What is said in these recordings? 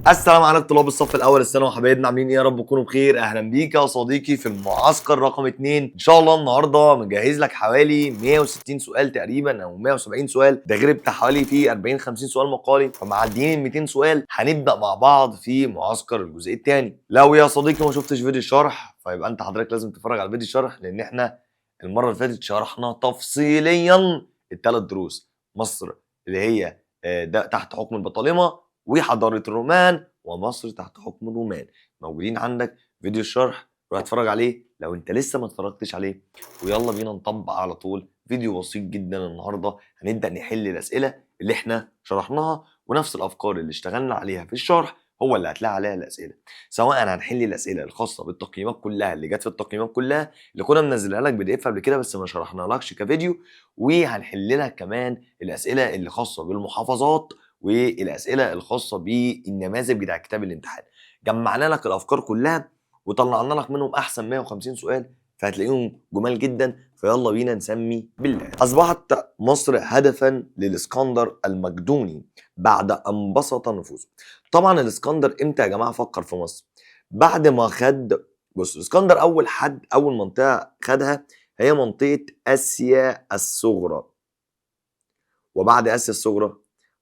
السلام عليكم طلاب الصف الاول الثانوي، حبايبنا عاملين ايه؟ يا رب تكونوا بخير. اهلا بيك يا صديقي في المعسكر رقم 2. ان شاء الله النهارده مجهز لك حوالي 160 سؤال تقريبا او 170 سؤال، ده غير بتاع حوالي فيه 40 50 سؤال مقالي، فمعديين ال 200 سؤال. هنبدا مع بعض في معسكر الجزء الثاني. لو يا صديقي ما شفتش فيديو الشرح فيبقى انت حضرتك لازم تتفرج على فيديو الشرح، لان احنا المرة اللي فاتت شرحنا تفصيليا الثلاث دروس: مصر اللي هي ده تحت حكم البطالمه، وحضارة الرومان، ومصر تحت حكم الرومان. موجودين عندك فيديو الشرح، روح اتفرج عليه لو انت لسه ما اتفرجتش عليه. ويلا بينا نطبق على طول. فيديو بسيط جدا النهارده، هنبدا نحل الاسئلة اللي احنا شرحناها، ونفس الافكار اللي اشتغلنا عليها في الشرح هو اللي هتلاقي عليها الاسئله، سواء هنحل الاسئلة الخاصة بالتقييمات كلها اللي جت في التقييمات كلها اللي كنا منزلها لك PDF قبل كده بس ما شرحناها لكش كفيديو، وهنحل لك كمان الاسئلة اللي خاصة بالمحافظات والاسئلة الخاصة بالنماذج بتاع كتاب الامتحان. جمعنا لك الافكار كلها وطلعنا لك منهم احسن 150 سؤال، فهتلاقيهم جمال جدا. فيلا بينا نسمي بالله. اصبحت مصر هدفا للاسكندر المقدوني بعد ان بسط نفوذه. طبعا الاسكندر امتى يا جماعة فكر في مصر؟ بعد ما خد، بص، الاسكندر اول حد اول منطقة خدها هي منطقة اسيا الصغرى، وبعد اسيا الصغرى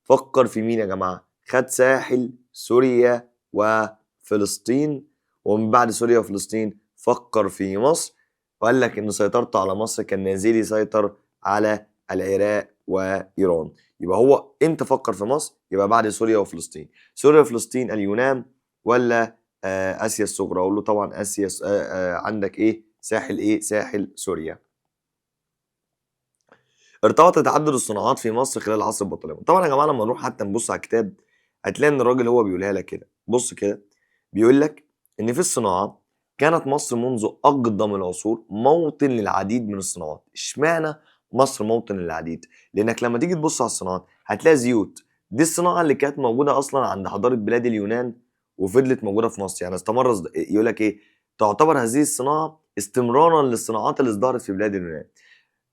فكر في مين يا جماعة؟ خد ساحل سوريا وفلسطين، ومن بعد سوريا وفلسطين فكر في مصر، وقال لك ان سيطرته على مصر كان نازل يسيطر على العراق وايران. يبقى هو امتى فكر في مصر؟ يبقى بعد سوريا وفلسطين. سوريا وفلسطين اليونان ولا اسيا الصغرى؟ اقول له طبعا اسيا عندك ايه؟ ساحل ايه؟ ساحل سوريا. ارتبط تعدد الصناعات في مصر خلال عصر البطالمه. طبعا يا جماعة لما نروح حتى نبص على الكتاب هتلاقي ان الراجل هو بيقولها لك كده. بص كده، بيقول لك ان في الصناعة كانت مصر منذ اقدم العصور موطن للعديد من الصناعات. اشمعنى مصر موطن للعديد؟ لانك لما تيجي تبص على الصناعات هتلاقي زيوت، دي الصناعة اللي كانت موجودة اصلا عند حضارة بلاد اليونان وفضلت موجودة في مصر، يعني استمر. يقول لك ايه؟ تعتبر هذه الصناعة استمرارا للصناعات اللي ازدهرت في بلاد اليونان.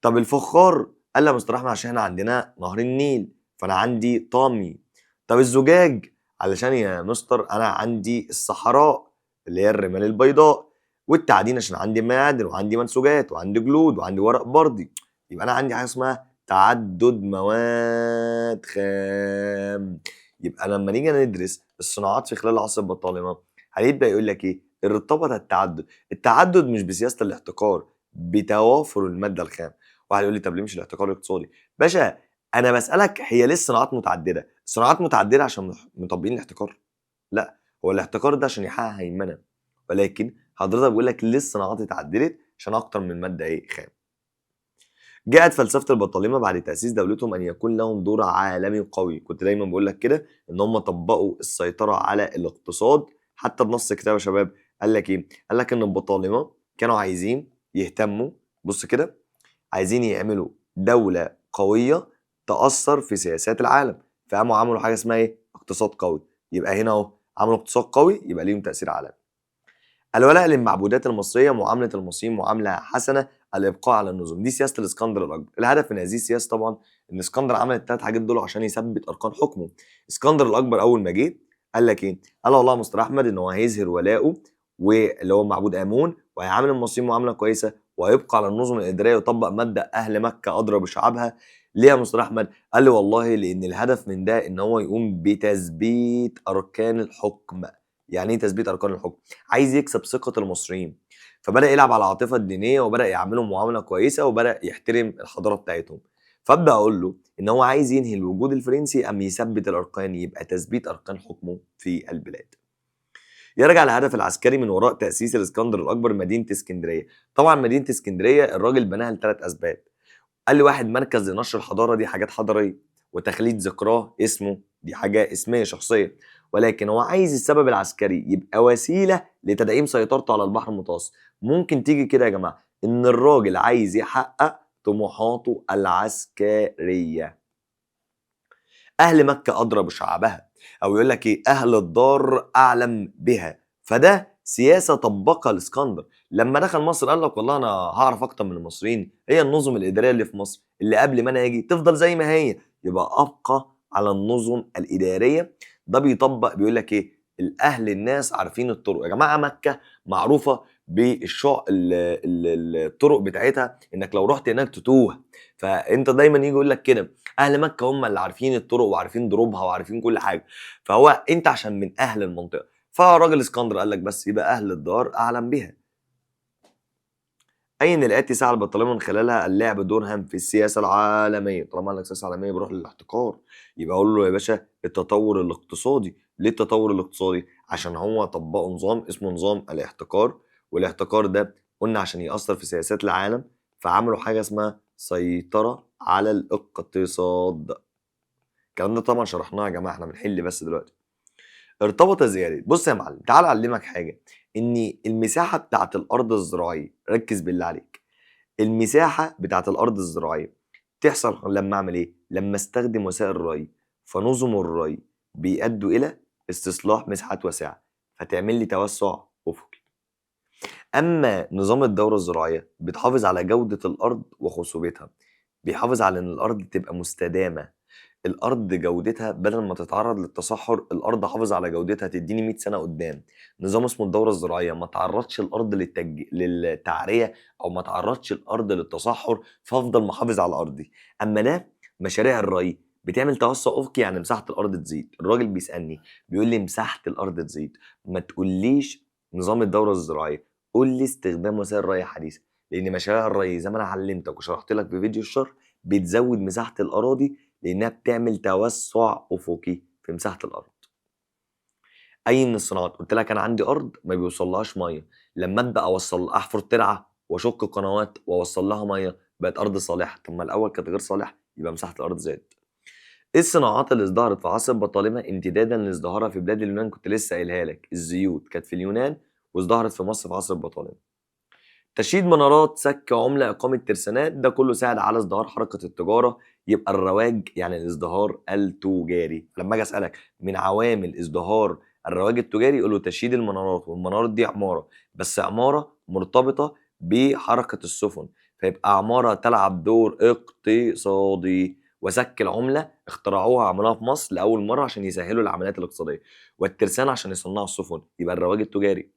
طب الفخار؟ قال لي يا مستر احمد عشان احنا عندنا نهر النيل فانا عندي طامي. طب الزجاج؟ علشان يا مستر انا عندي الصحراء اللي هي الرمال البيضاء. والتعدين عشان عندي معادن وعندي منسوجات وعندي جلود وعندي ورق بردي. يبقى انا عندي حاجة اسمها تعدد مواد خام. يبقى لما نيجي ندرس الصناعات في خلال عصر البطالمه هيبدا يقول لك ايه؟ ارتبط التعدد. التعدد مش بسياسة الاحتكار، بتوافر المادة الخام. واحد يقول لي طب ليه مش الاحتكار الاقتصادي؟ باشا انا بسالك هي ليه الصناعات متعددة؟ الصناعات متعددة عشان مطبقين الاحتكار؟ لا، هو الاحتكار ده عشان يحقق هيمنة، ولكن حضرتك بيقول لك ليه الصناعات اتعددت؟ عشان اكتر من مادة ايه؟ خام. جاءت فلسفة البطالمه بعد تاسيس دولتهم ان يكون لهم دور عالمي قوي. كنت دايما بقول لك كده ان هم طبقوا السيطرة على الاقتصاد، حتى بنص كتاب يا شباب قال لك ايه؟ قال لك ان البطالمه كانوا عايزين يهتموا، بص كده، عايزين يعملوا دولة قوية تأثر في سياسات العالم، فقاموا عملوا حاجة اسمها ايه؟ اقتصاد قوي. يبقى هنا اهو عملوا اقتصاد قوي يبقى ليهم تأثير عالمي. الولاء للمعبودات المصرية، معاملة المصريين معاملة حسنة، الإبقاء على النظم. دي سياسة الإسكندر الأكبر. الهدف من هذه السياسة طبعا إن اسكندر عمل الثلاث حاجات دول عشان يثبت أركان حكمه. اسكندر الأكبر أول ما جه قال لك إيه؟ قال والله يا مستر أحمد إن هو هيظهر ولاؤه واللي هو معبود آمون، وهيعامل المصريين معاملة كويسة، وهيبقى على النظم الإدارية ويطبق مبدأ أهل مكة أدرى بشعبها. ليه يا مستر أحمد؟ قال لي والله لأن الهدف من ده إن هو يقوم بتثبيت أركان الحكم. يعني إيه تثبيت أركان الحكم؟ عايز يكسب ثقة المصريين، فبدأ يلعب على العاطفة الدينية وبدأ يعاملهم معاملة كويسة وبدأ يحترم الحضارة بتاعتهم. فأبدأ أقول له إن هو عايز ينهي الوجود الفرنسي أم يثبت الأركان، يبقى تثبيت أركان حكمه في البلاد. يرجع الهدف العسكري من وراء تأسيس الإسكندر الأكبر مدينة اسكندرية. طبعا مدينة اسكندرية الراجل بناها لثلاث أسباب. قال لي واحد، مركز لنشر الحضارة، دي حاجات حضارية، وتخليد ذكراه اسمه، دي حاجة اسمية شخصية، ولكن هو عايز السبب العسكري يبقى وسيلة لتدعيم سيطرته على البحر المتوسط. ممكن تيجي كده يا جماعة إن الراجل عايز يحقق طموحاته العسكرية. أهل مكة أدرى بشعبها، أو يقول لك إيه؟ أهل الدار أعلم بها. فده سياسة طبقها الإسكندر لما دخل مصر، قال لك والله أنا هعرف أكتر من المصريين، هي النظم الإدارية اللي في مصر اللي قبل ما أنا أجي تفضل زي ما هي، يبقى أبقى على النظم الإدارية. ده بيطبق بيقول لك ايه؟ الاهل الناس عارفين الطرق. يا جماعة مكة معروفة بالشع الطرق بتاعتها، انك لو رحت هناك تتوه، فانت دايما يجي يقول لك كده اهل مكة هم اللي عارفين الطرق وعارفين دروبها وعارفين كل حاجة، فهو انت عشان من اهل المنطقة. فراجل اسكندر قال لك بس يبقى اهل الدار اعلم بها. اين الاتي سعى البطالمه من خلالها اللعب دور هام في السياسة العالمية؟ طالما قال لك سياسة عالمية بروح للاحتكار، يبقى اقول له يا باشا التطور الاقتصادي. ليه التطور الاقتصادي؟ عشان هو طبقوا نظام اسمه نظام الاحتكار، والاحتكار ده قلنا عشان يأثر في سياسات العالم، فعملوا حاجة اسمها سيطرة على الاقتصاد. الكلام ده طبعا شرحناه يا جماعة، احنا بنحل بس دلوقتي. ارتبط زيادة. بص يا معلم، تعال اعلمك حاجة، ان المساحة بتاعت الارض الزراعية، ركز بالله عليك، المساحة بتاعت الارض الزراعية تحصل لما اعمل ايه؟ لما استخدم وسائل الري، فنظم الري بيؤدوا الى استصلاح مساحات واسعة، فتعمل لي توسع افقي. اما نظام الدورة الزراعية بتحافظ على جوده الارض وخصوبتها، بيحافظ على ان الارض تبقى مستدامة، الارض جودتها بدل ما تتعرض للتصحر، الارض حافظ على جودتها تديني 100 سنة قدام. نظام اسمه الدورة الزراعية، ما تعرضش الارض للتعريه او ما تعرضش الارض للتصحر، فافضل محافظ على ارضي. اما ده مشاريع الري بتعمل توسع افقي، يعني مساحة الارض تزيد. الراجل بيسالني بيقول لي مساحة الارض تزيد، ما تقوليش نظام الدورة الزراعية، قول لي استخدام وسائل الري الحديثة، لان مشاريع الري زي ما انا علمتك وشرحت لك في فيديو الشرح بتزود مساحة الاراضي، لانها بتعمل توسع افقي في مساحة الارض. اي من الصناعات، قلت لك انا عندي ارض ما بيوصلهاش مية، لما ابدا اوصل احفر ترعه واشق قنوات واوصل لها مية بقت ارض صالحه. طب ما الاول كانت غير صالحه، يبقى مساحة الارض زادت. ايه الصناعات اللي ازدهرت في عصر البطالمه امتدادا لازدهارها في بلاد اليونان؟ كنت لسه قايلها لك، الزيوت كانت في اليونان وازدهرت في مصر في عصر البطالمه. تشييد منارات، سك عمله، اقامه ترسانات، ده كله ساعد على ازدهار حركة التجارة. يبقى الرواج يعني الازدهار التجاري. لما اجي اسالك من عوامل ازدهار الرواج التجاري يقول له تشييد المنارات، والمنارات دي عمارة، بس عمارة مرتبطة بحركة السفن، فيبقى عمارة تلعب دور اقتصادي. وسك العملة اخترعوها عملوها في مصر لاول مرة عشان يسهلوا العمليات الاقتصادية، والترسانه عشان يصنعوا السفن، يبقى الرواج التجاري.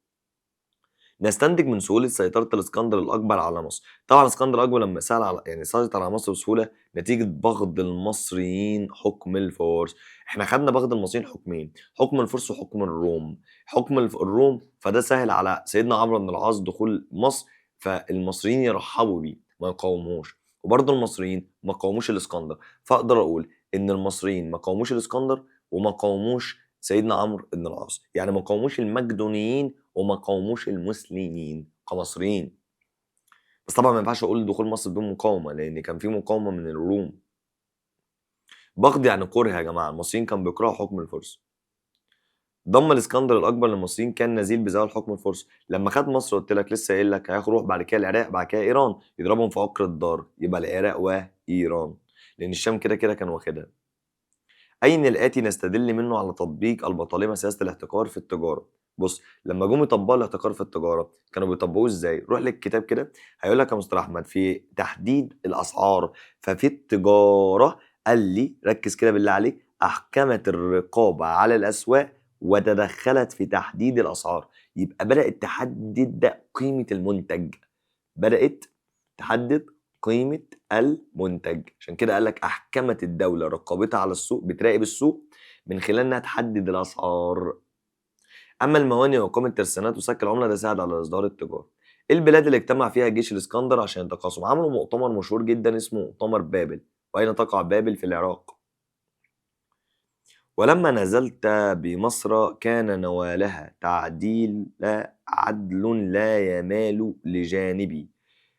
نستنتج من سهولة سيطرة الاسكندر الاكبر على مصر. طبعا الاسكندر الاكبر لما سأل على يعني سيطر على مصر بسهولة نتيجة بغض المصريين حكم الفرس. احنا خدنا بغض المصريين حكمين، حكم الفرس وحكم الروم. حكم الروم فده سهل على سيدنا عمرو بن العاص دخول مصر، فالمصريين يرحبوا بيه ما يقاوموش، وبرضه المصريين ما قاوموش الاسكندر. فاقدر اقول ان المصريين ما قاوموش الاسكندر وما قاوموش سيدنا عمرو بن العاص، يعني ما قاوموش المقدونيين وما قاوموش المسلمين كمصريين. بس طبعا ما ينفعش اقول دخول مصر بدون مقاومة، لان كان في مقاومة من الروم. بغض يعني كره يا جماعة، المصريين كانوا بيكرهوا حكم الفرس. ضم الاسكندر الاكبر للمصريين كان نزيل بزوال حكم الفرس. لما خد مصر قلت لك لسه قايل لك هيروح بعد كده العراق، بعد كده ايران، يضربهم في عقر الدار، يبقى العراق وايران، لان الشام كده كده كان واخدها. اين الاتي نستدل منه على تطبيق البطالمه سياسة الاحتكار في التجارة؟ بص، لما جم يطبقوا الاحتكار في التجارة كانوا بيطبقوه ازاي؟ روح للكتاب كده هيقول لك يا مستر احمد في تحديد الاسعار. ففي التجارة قال لي ركز كده بالله عليك، احكمت الرقابة على الاسواق وتدخلت في تحديد الاسعار. يبقى بدات تحدد قيمة المنتج، بدات تحدد قيمة المنتج. عشان كده قال لك احكمت الدولة رقابتها على السوق، بتراقب السوق من خلال انها تحدد الاسعار. اما الموانئ واقامه ترسانات وسك العملة ده ساعد على ازدهار التجارة. البلاد اللي اجتمع فيها جيش الاسكندر عشان يتقاسم عملوا مؤتمر مشهور جدا اسمه مؤتمر بابل. واين تقع بابل؟ في العراق. ولما نزلت بمصر كان نوالها تعديل عدل لا يمال لجانبي،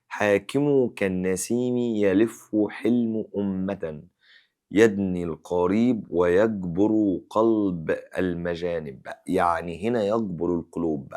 حاكم كالنسيم يلف حلم أمة، يدني القريب ويجبر قلب المجانب. يعني هنا يجبر القلوب،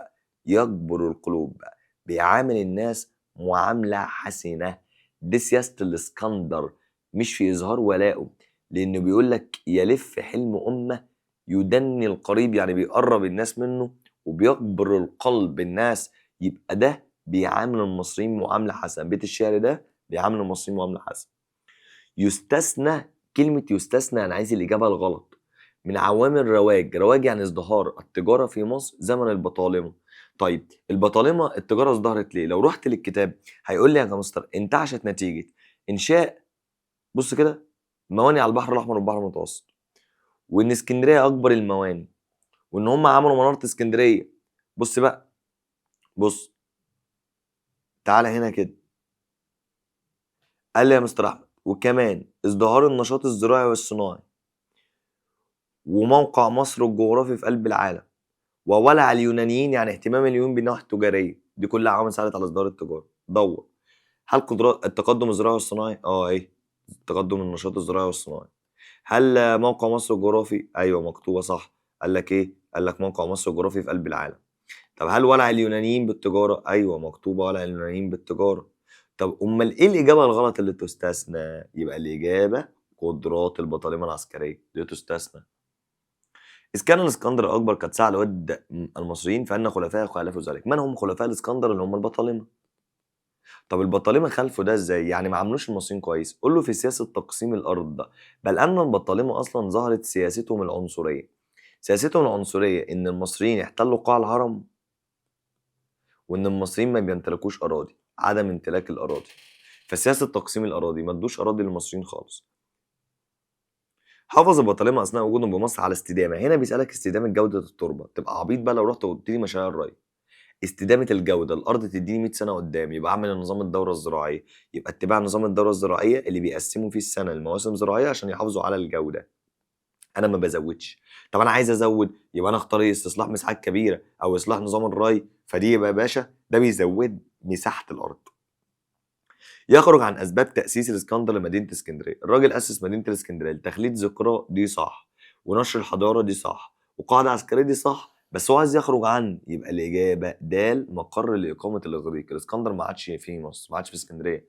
يجبر القلوب، بيعامل الناس معاملة حسنة. دي سياسة الاسكندر، مش في إظهار ولائه، لأنه بيقول لك يلف حلم أمة يدني القريب، يعني بيقرب الناس منه وبيجبر القلب الناس. يبقى ده بيعامل المصريين معاملة حسنة. بيت الشعر ده بيعامل المصريين معاملة حسنة. يستثنى، كلمة يستثنى أنا عايز الإجابة الغلط. من عوامل رواج، رواج يعني ازدهار التجارة في مصر زمن البطالمة. طيب البطالمة التجارة ازدهرت ليه؟ لو رحت للكتاب هيقول لي يا مستر انتعشت نتيجة إنشاء، بص كده، مواني على البحر الأحمر والبحر المتوسط، وإن اسكندرية أكبر المواني، وإن هم عملوا منارة اسكندرية. بص بقى، بص تعالى هنا كده، قال لي يا مستر أحمد وكمان ازدهار النشاط الزراعي والصناعي، وموقع مصر الجغرافي في قلب العالم، وولع اليونانيين يعني اهتمام اليونان بالنواحي التجارية. دي كلها عوامل ساعدت على ازدهار التجارة. دور هل قدرات التقدم الزراعي والصناعي؟ ايه تقدم النشاط الزراعي والصناعي. هل موقع مصر الجغرافي؟ ايوه مكتوبة صح. قال لك ايه؟ قال لك موقع مصر الجغرافي في قلب العالم. طب هل ولع اليونانيين بالتجارة؟ ايوه مكتوبة ولع اليونانيين بالتجارة. طب امال ايه الاجابة الغلط اللي تستثنى؟ يبقى الاجابة قدرات البطالمه العسكرية دي تستثنى. إذ كان الإسكندر الأكبر قد سعى لود المصريين فإن خلفائه خالفوا ذلك. من هم خلفاء الإسكندر؟ اللي هم البطالمة. طب البطالمة خالفوا ده إزاي؟ يعني ما عملوش المصريين كويس. قول له في سياسة تقسيم الأرض، بل أن البطالمة أصلا ظهرت سياستهم العنصرية. سياستهم العنصرية إن المصريين احتلوا قاع الهرم، وإن المصريين ما بيمتلكوش أراضي، عدم امتلاك الأراضي. فسياسة تقسيم الأراضي ما ادوش أراضي للمصريين خالص. حافظ البطالمة أثناء وجودهم بمصر على استدامة. هنا بيسألك استدامة جودة التربة، تبقى عبيط بقى لو رحت وقلت لي مشاريع الري. استدامة الجودة، الأرض تديني 100 سنة قدام، يبقى أعمل نظام الدورة الزراعية، يبقى اتباع نظام الدورة الزراعية اللي بيقسموا فيه السنة لمواسم زراعية عشان يحافظوا على الجودة. أنا ما بزودش. طب أنا عايز أزود، يبقى أنا أختار إيه؟ استصلاح مساحات كبيرة أو إصلاح نظام الري، فدي يبقى يا باشا ده بيزود مساحة الأرض. يخرج عن أسباب تأسيس الإسكندر لمدينة اسكندرية. الراجل أسس مدينة الإسكندرية لتخليد ذكرى، دي صح، ونشر الحضارة دي صح، وقاعدة عسكرية دي صح، بس هو عايز يخرج عن، يبقى الإجابة د مقر لإقامة الإغريق. الإسكندر ما عادش في مصر، ما عادش في اسكندرية.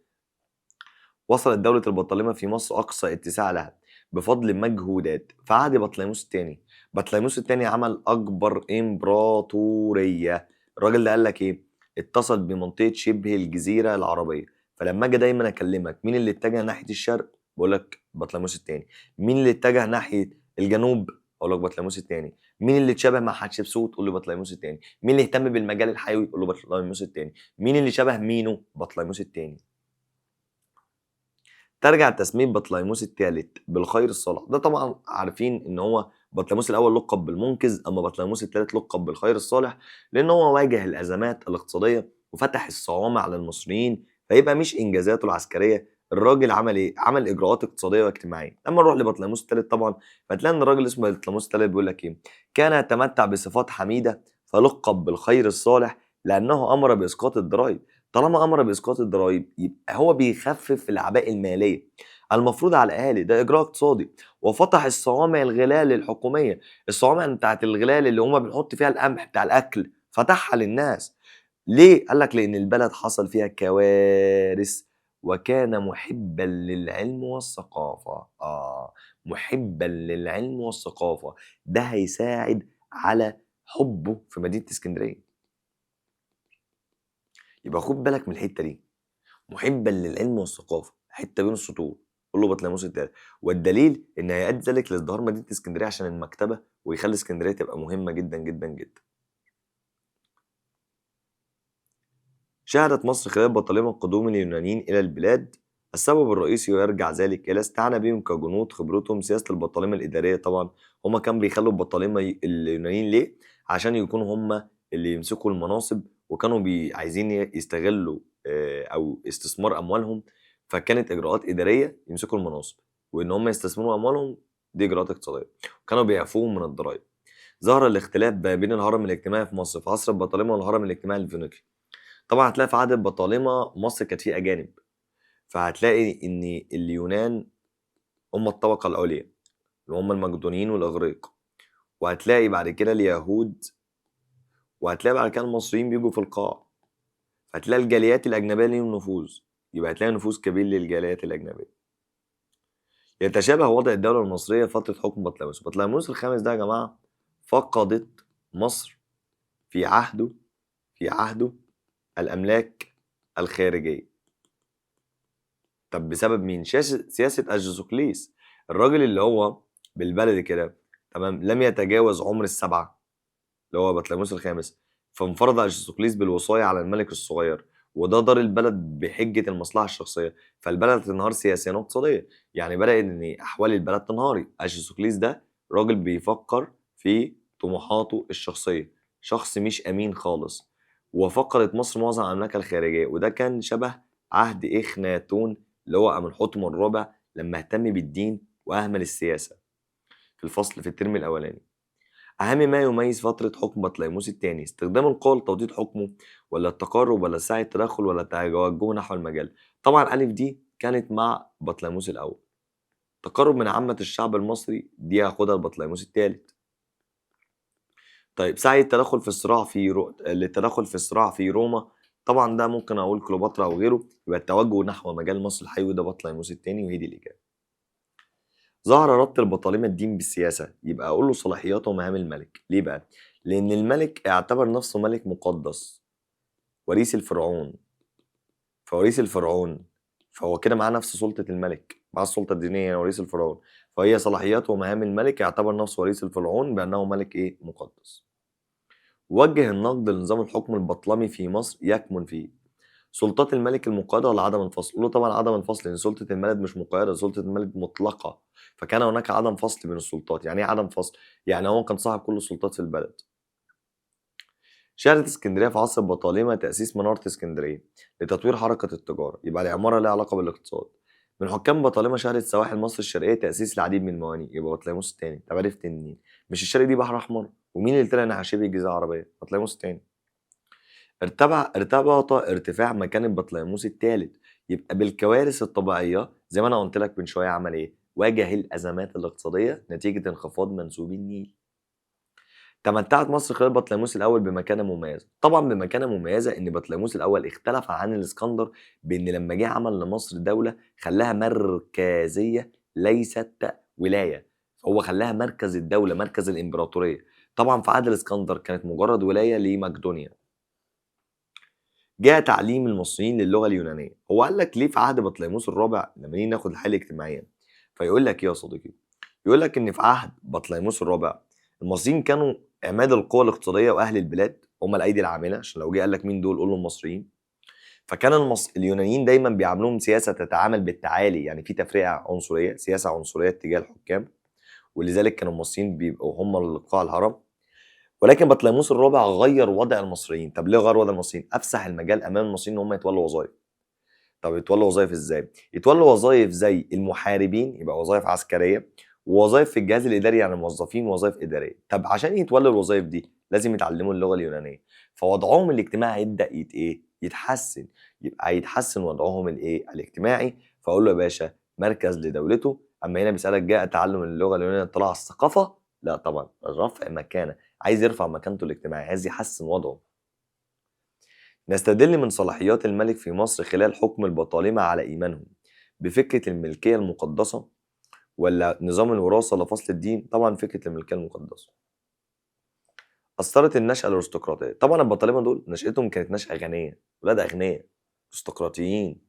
وصلت دولة البطالمة في مصر أقصى اتساع لها بفضل مجهودات في عهد بطليموس الثاني. بطليموس الثاني عمل أكبر إمبراطورية. الراجل ده قال لك إيه؟ اتصل بمنطقة شبه الجزيرة العربية. فلما أجي دايما أكلمك مين اللي اتجه ناحية الشرق؟ بقول لك بطليموس الثاني. مين اللي اتجه ناحية الجنوب؟ أقول لك بطليموس الثاني. مين اللي اتشابه مع حتشبسوت؟ قول له بطليموس الثاني. مين اللي اهتم بالمجال الحيوي؟ قول له بطليموس الثاني. مين اللي شبه مينو؟ بطليموس الثاني. ترجع تسمية بطليموس الثالث بالخير الصالح. ده طبعا عارفين ان هو بطليموس الاول لقب بالمنقذ، اما بطليموس الثالث لقب بالخير الصالح لان هو واجه الازمات الاقتصادية وفتح الصوامع للمصريين، فيبقى مش انجازاته العسكرية. الراجل عمل ايه؟ عمل اجراءات اقتصادية واجتماعية. لما نروح لبطليموس الثالث طبعا فتلاقي ان الراجل اسمه بطليموس الثالث بيقول لك ايه؟ كان يتمتع بصفات حميده فلقب بالخير الصالح لانه امر باسقاط الضرائب. طالما امر باسقاط الضرائب يبقى هو بيخفف الاعباء المالية المفروض على الاهالي، ده اجراء اقتصادي. وفتح الصوامع الغلال الحكومية، الصوامع بتاعت الغلال اللي هما بنحط فيها القمح بتاع الاكل، فتحها للناس. ليه؟ قال لك لان البلد حصل فيها كوارث، وكان محبا للعلم والثقافة. محبا للعلم والثقافة، ده هيساعد على حبه في مدينة اسكندرية. يبقى خد بالك من الحتة دي، محبا للعلم والثقافة، حتة بين السطور. قول له بطليموس الثالث. والدليل ان هيؤدي ذلك لازدهار مدينة اسكندرية عشان المكتبة، ويخلي اسكندرية تبقى مهمة جدا جدا جدا. شهدت مصر خلال بطالمه قدوم اليونانيين الى البلاد. السبب الرئيسي ويرجع ذلك الى استعانه بهم كجنود، خبرتهم، سياسة البطالمه الادارية. طبعا هما كانوا بيخلوا البطالمه اليونانيين ليه؟ عشان يكونوا هما اللي يمسكوا المناصب، وكانوا عايزين يستغلوا او استثمار اموالهم، فكانت اجراءات ادارية يمسكوا المناصب وان هم يستثمروا اموالهم، دي اجراءات اقتصادية، وكانوا بيعفوهم من الضرائب. ظهر الاختلاف ما بين الهرم الاجتماعي في مصر في عصر البطالمه والهرم الاجتماعي الفينيقي. طبعا هتلاقي في عهد البطالمه مصر كانت فيه اجانب، فهتلاقي ان اليونان هم الطبقة العليا اللي هم المقدونيين والاغريق، وهتلاقي بعد كده اليهود، وهتلاقي بعد كده المصريين بيجوا في القاع، هتلاقي الجاليات الأجنبية ليهم نفوذ، يبقى هتلاقي نفوذ كبير للجاليات الأجنبية. يتشابه وضع الدولة المصرية فترة حكم بطليموس. بطليموس الخامس ده يا جماعة فقدت مصر في عهده الأملاك الخارجية. طب بسبب مين؟ سياسة أجوسوكليس، الراجل اللي هو بالبلدي كده تمام، لم يتجاوز عمر ال7 اللي هو بطليموس الخامس، فانفرد أجسوكليس بالوصاية على الملك الصغير، وده دار البلد بحجة المصلحة الشخصية، فالبلد تنهار سياسيا واقتصاديا. يعني بدأ إن أحوال البلد تنهار. أجسوكليس ده راجل بيفكر في طموحاته الشخصية، شخص مش أمين خالص. وفقدت مصر معظم أملاكها الخارجية، وده كان شبه عهد إخناتون اللي هو أمنحتب الرابع لما اهتم بالدين وأهمل السياسة في الفصل في الترم الأولاني. أهم ما يميز فترة حكم بطليموس الثاني استخدام القوة لتوطيد حكمه، ولا التقارب، ولا سعي التدخل، ولا توجهه نحو المجال؟ طبعا ألف دي كانت مع بطليموس الأول. تقرب من عامة الشعب المصري دي هاخدها لبطليموس الثالث. طيب سعي التدخل في الصراع في للتدخل في الصراع في روما، طبعا ده ممكن اقول كليوباترا او غيره، يبقى التوجه نحو مجال مصر الحيوي ده بطليموس الثاني، وهي دي الاجابة. ظهر ربط البطالمه الدين بالسياسة، يبقى اقول له صلاحياته ومهام الملك. ليه بقى؟ لان الملك اعتبر نفسه ملك مقدس وريث الفرعون، فوريث الفرعون فهو كده معاه نفس سلطة الملك، معاه السلطة الدينية يعني وريث الفرعون، فهي صلاحياته ومهام الملك اعتبر نفسه وريث الفرعون بانه ملك ايه؟ مقدس. وجه النقد لنظام الحكم البطلمي في مصر يكمن فيه سلطات الملك المقيدة ولا عدم الفصل؟ قولوا طبعا عدم الفصل، لان سلطة الملك مش مقيدة، سلطة الملك مطلقة، فكان هناك عدم فصل بين السلطات. يعني ايه عدم فصل؟ يعني هو كان صاحب كل السلطات في البلد. شهدت اسكندرية في عصر البطالمة تأسيس منارة اسكندرية لتطوير حركة التجارة، يبقى العمارة لها علاقة بالاقتصاد. من حكام بطالمة شهدت سواحل مصر الشرقية تأسيس العديد من الموانئ، يبقى بطليموس الثاني. طب عرفت منين؟ مش الشرق دي بحر أحمر؟ ومين اللي طلع ناحية شبه الجزيرة العربية؟ بطليموس الثاني. ارتبط ارتفاع مكانة بطليموس الثالث يبقى بالكوارث الطبيعية، زي ما أنا قلت لك من شوية عمل إيه؟ واجه الأزمات الاقتصادية نتيجة انخفاض منسوب النيل. تمتعت مصر خلال بطليموس الأول بمكانة مميزة، طبعا بمكانة مميزة إن بطليموس الأول اختلف عن الإسكندر بإن لما جه عمل لمصر دولة خلاها مركزية ليست ولاية، هو خلاها مركز الدولة، مركز الإمبراطورية. طبعا في عهد الإسكندر كانت مجرد ولاية لمقدونيا. جاء تعليم المصريين للغة اليونانية. هو قال لك ليه في عهد بطليموس الرابع لما نيجي ناخد الحالة الاجتماعية، فيقول لك ايه يا صديقي؟ يقول لك ان في عهد بطليموس الرابع المصريين كانوا عماد القوى الاقتصادية واهل البلاد، هم الايدي العاملة، عشان لو جه قال لك مين دول قول له المصريين. فكان اليونانيين دايما بيعاملوهم سياسة تتعامل بالتعالي، يعني في تفرقه عنصرية، سياسة عنصرية تجاه الحكام، ولذلك كانوا المصريين بيبقوا هم اللي قاع الهرم. ولكن بطليموس الرابع غير وضع المصريين. طب ليه غير وضع المصريين؟ افسح المجال امام المصريين ان هم يتولوا وظائف. طب يتولوا وظائف ازاي؟ يتولوا وظائف زي المحاربين، يبقى وظائف عسكرية، ووظائف في الجهاز الاداري يعني موظفين، ووظائف ادارية. طب عشان يتولوا الوظائف دي لازم يتعلموا اللغة اليونانية، فوضعهم الاجتماعي يبدا يتحسن، يبقى يتحسن وضعهم الايه؟ الاجتماعي. فاقول له يا باشا مركز لدولته. اما هنا بيسالك جاء تعلم اللغة اليونانية اطلاع على الثقافة؟ لا طبعا، رفع مكانه، عايز يرفع مكانته الاجتماعية، عايز يحسن وضعه. نستدل من صلاحيات الملك في مصر خلال حكم البطالمة على إيمانهم بفكرة الملكية المقدسة ولا نظام الوراثة ولا فصل الدين؟ طبعا فكرة الملكية المقدسة. أثرت النشأة الأرستقراطية. طبعا البطالمة دول نشأتهم كانت نشأة غنية، ولاد أغنياء أرستقراطيين،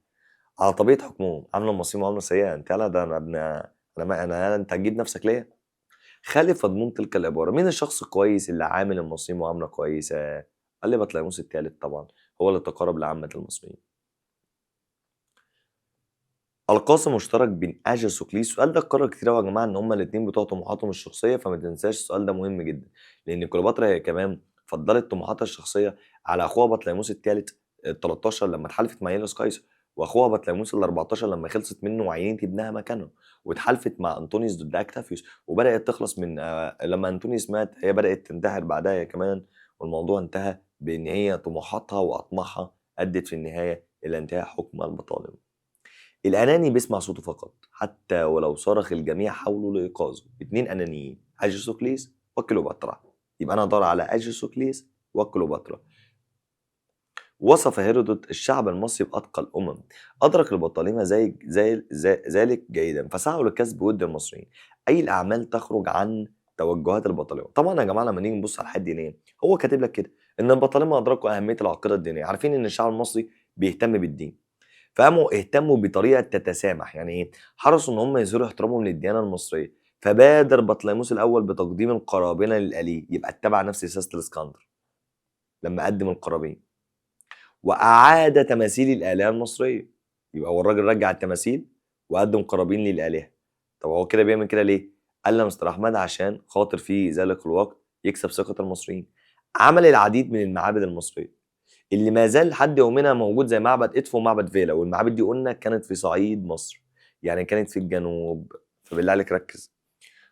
على طبيعة حكمهم عاملوا المصريين معاملة سيئة. أنت لا ده أنا ابن أنا ما أنا أنت هتجيب نفسك ليا؟ خالف مضمون تلك العبارة. مين الشخص الكويس اللي عامل المصريين معاملة كويسة؟ قال لي بطليموس الثالث، طبعا هو اللي تقرب لعامة المصريين. القاسم مشترك بين اجاسوكليس، السؤال ده اتكرر كتير قوي يا جماعة ان هما الاثنين بتوع طموحاتهم الشخصية، فما تنساش السؤال ده مهم جدا، لان كليوباترا هي كمان فضلت طموحاتها الشخصية على اخوها بطليموس الثالث ال 13 لما اتحالفت مع يوليوس قيصر، واخوها بطليموس ال 14 لما خلصت منه وعينت ابنها مكانه، واتحالفت مع انطونيوس ضد اكتافيوس، وبدات تخلص من لما انطونيوس مات هي بدات تنتحر بعدها هي كمان، والموضوع انتهى بان هي طموحاتها واطماعها ادت في النهاية الى انتهاء حكم البطالمه. الاناني بيسمع صوته فقط حتى ولو صرخ الجميع حوله لايقاظه. اتنين انانيين، اجاسوكليس وكليوباترا. يبقى انا ادور على اجاسوكليس وكليوباترا. وصف هيرودوت الشعب المصري بأتقى الأمم. أدرك البطالمة زي ذلك جيدا، فسعوا لكسب ود المصريين. أي الأعمال تخرج عن توجهات البطالمة. طبعا يا جماعة لما نيجي نبص على الحياة الدينية هو كاتب لك كده إن البطالمة أدركوا أهمية العقيدة الدينية، عارفين إن الشعب المصري بيهتم بالدين، فقاموا اهتموا بطريقة تتسامح. يعني إيه؟ حرصوا إن هم يظهروا احترامهم للديانة المصرية، فبادر بطليموس الأول بتقديم القرابنة للآلهة، يبقى اتبع نفس سياسة الإسكندر لما قدم القرابين. وأعاد تماثيل الآلهة المصرية، يبقى هو الراجل رجع التماثيل وقدم قرابين للآلهة. طب هو كده بيعمل كده ليه؟ قال لي مستر أحمد عشان خاطر في ذلك الوقت يكسب ثقة المصريين. عمل العديد من المعابد المصرية اللي ما زال لحد يومنا موجود، زي معبد إدفو ومعبد فيلا، والمعابد دي قلنا كانت في صعيد مصر، يعني كانت في الجنوب، فبالله عليك ركز.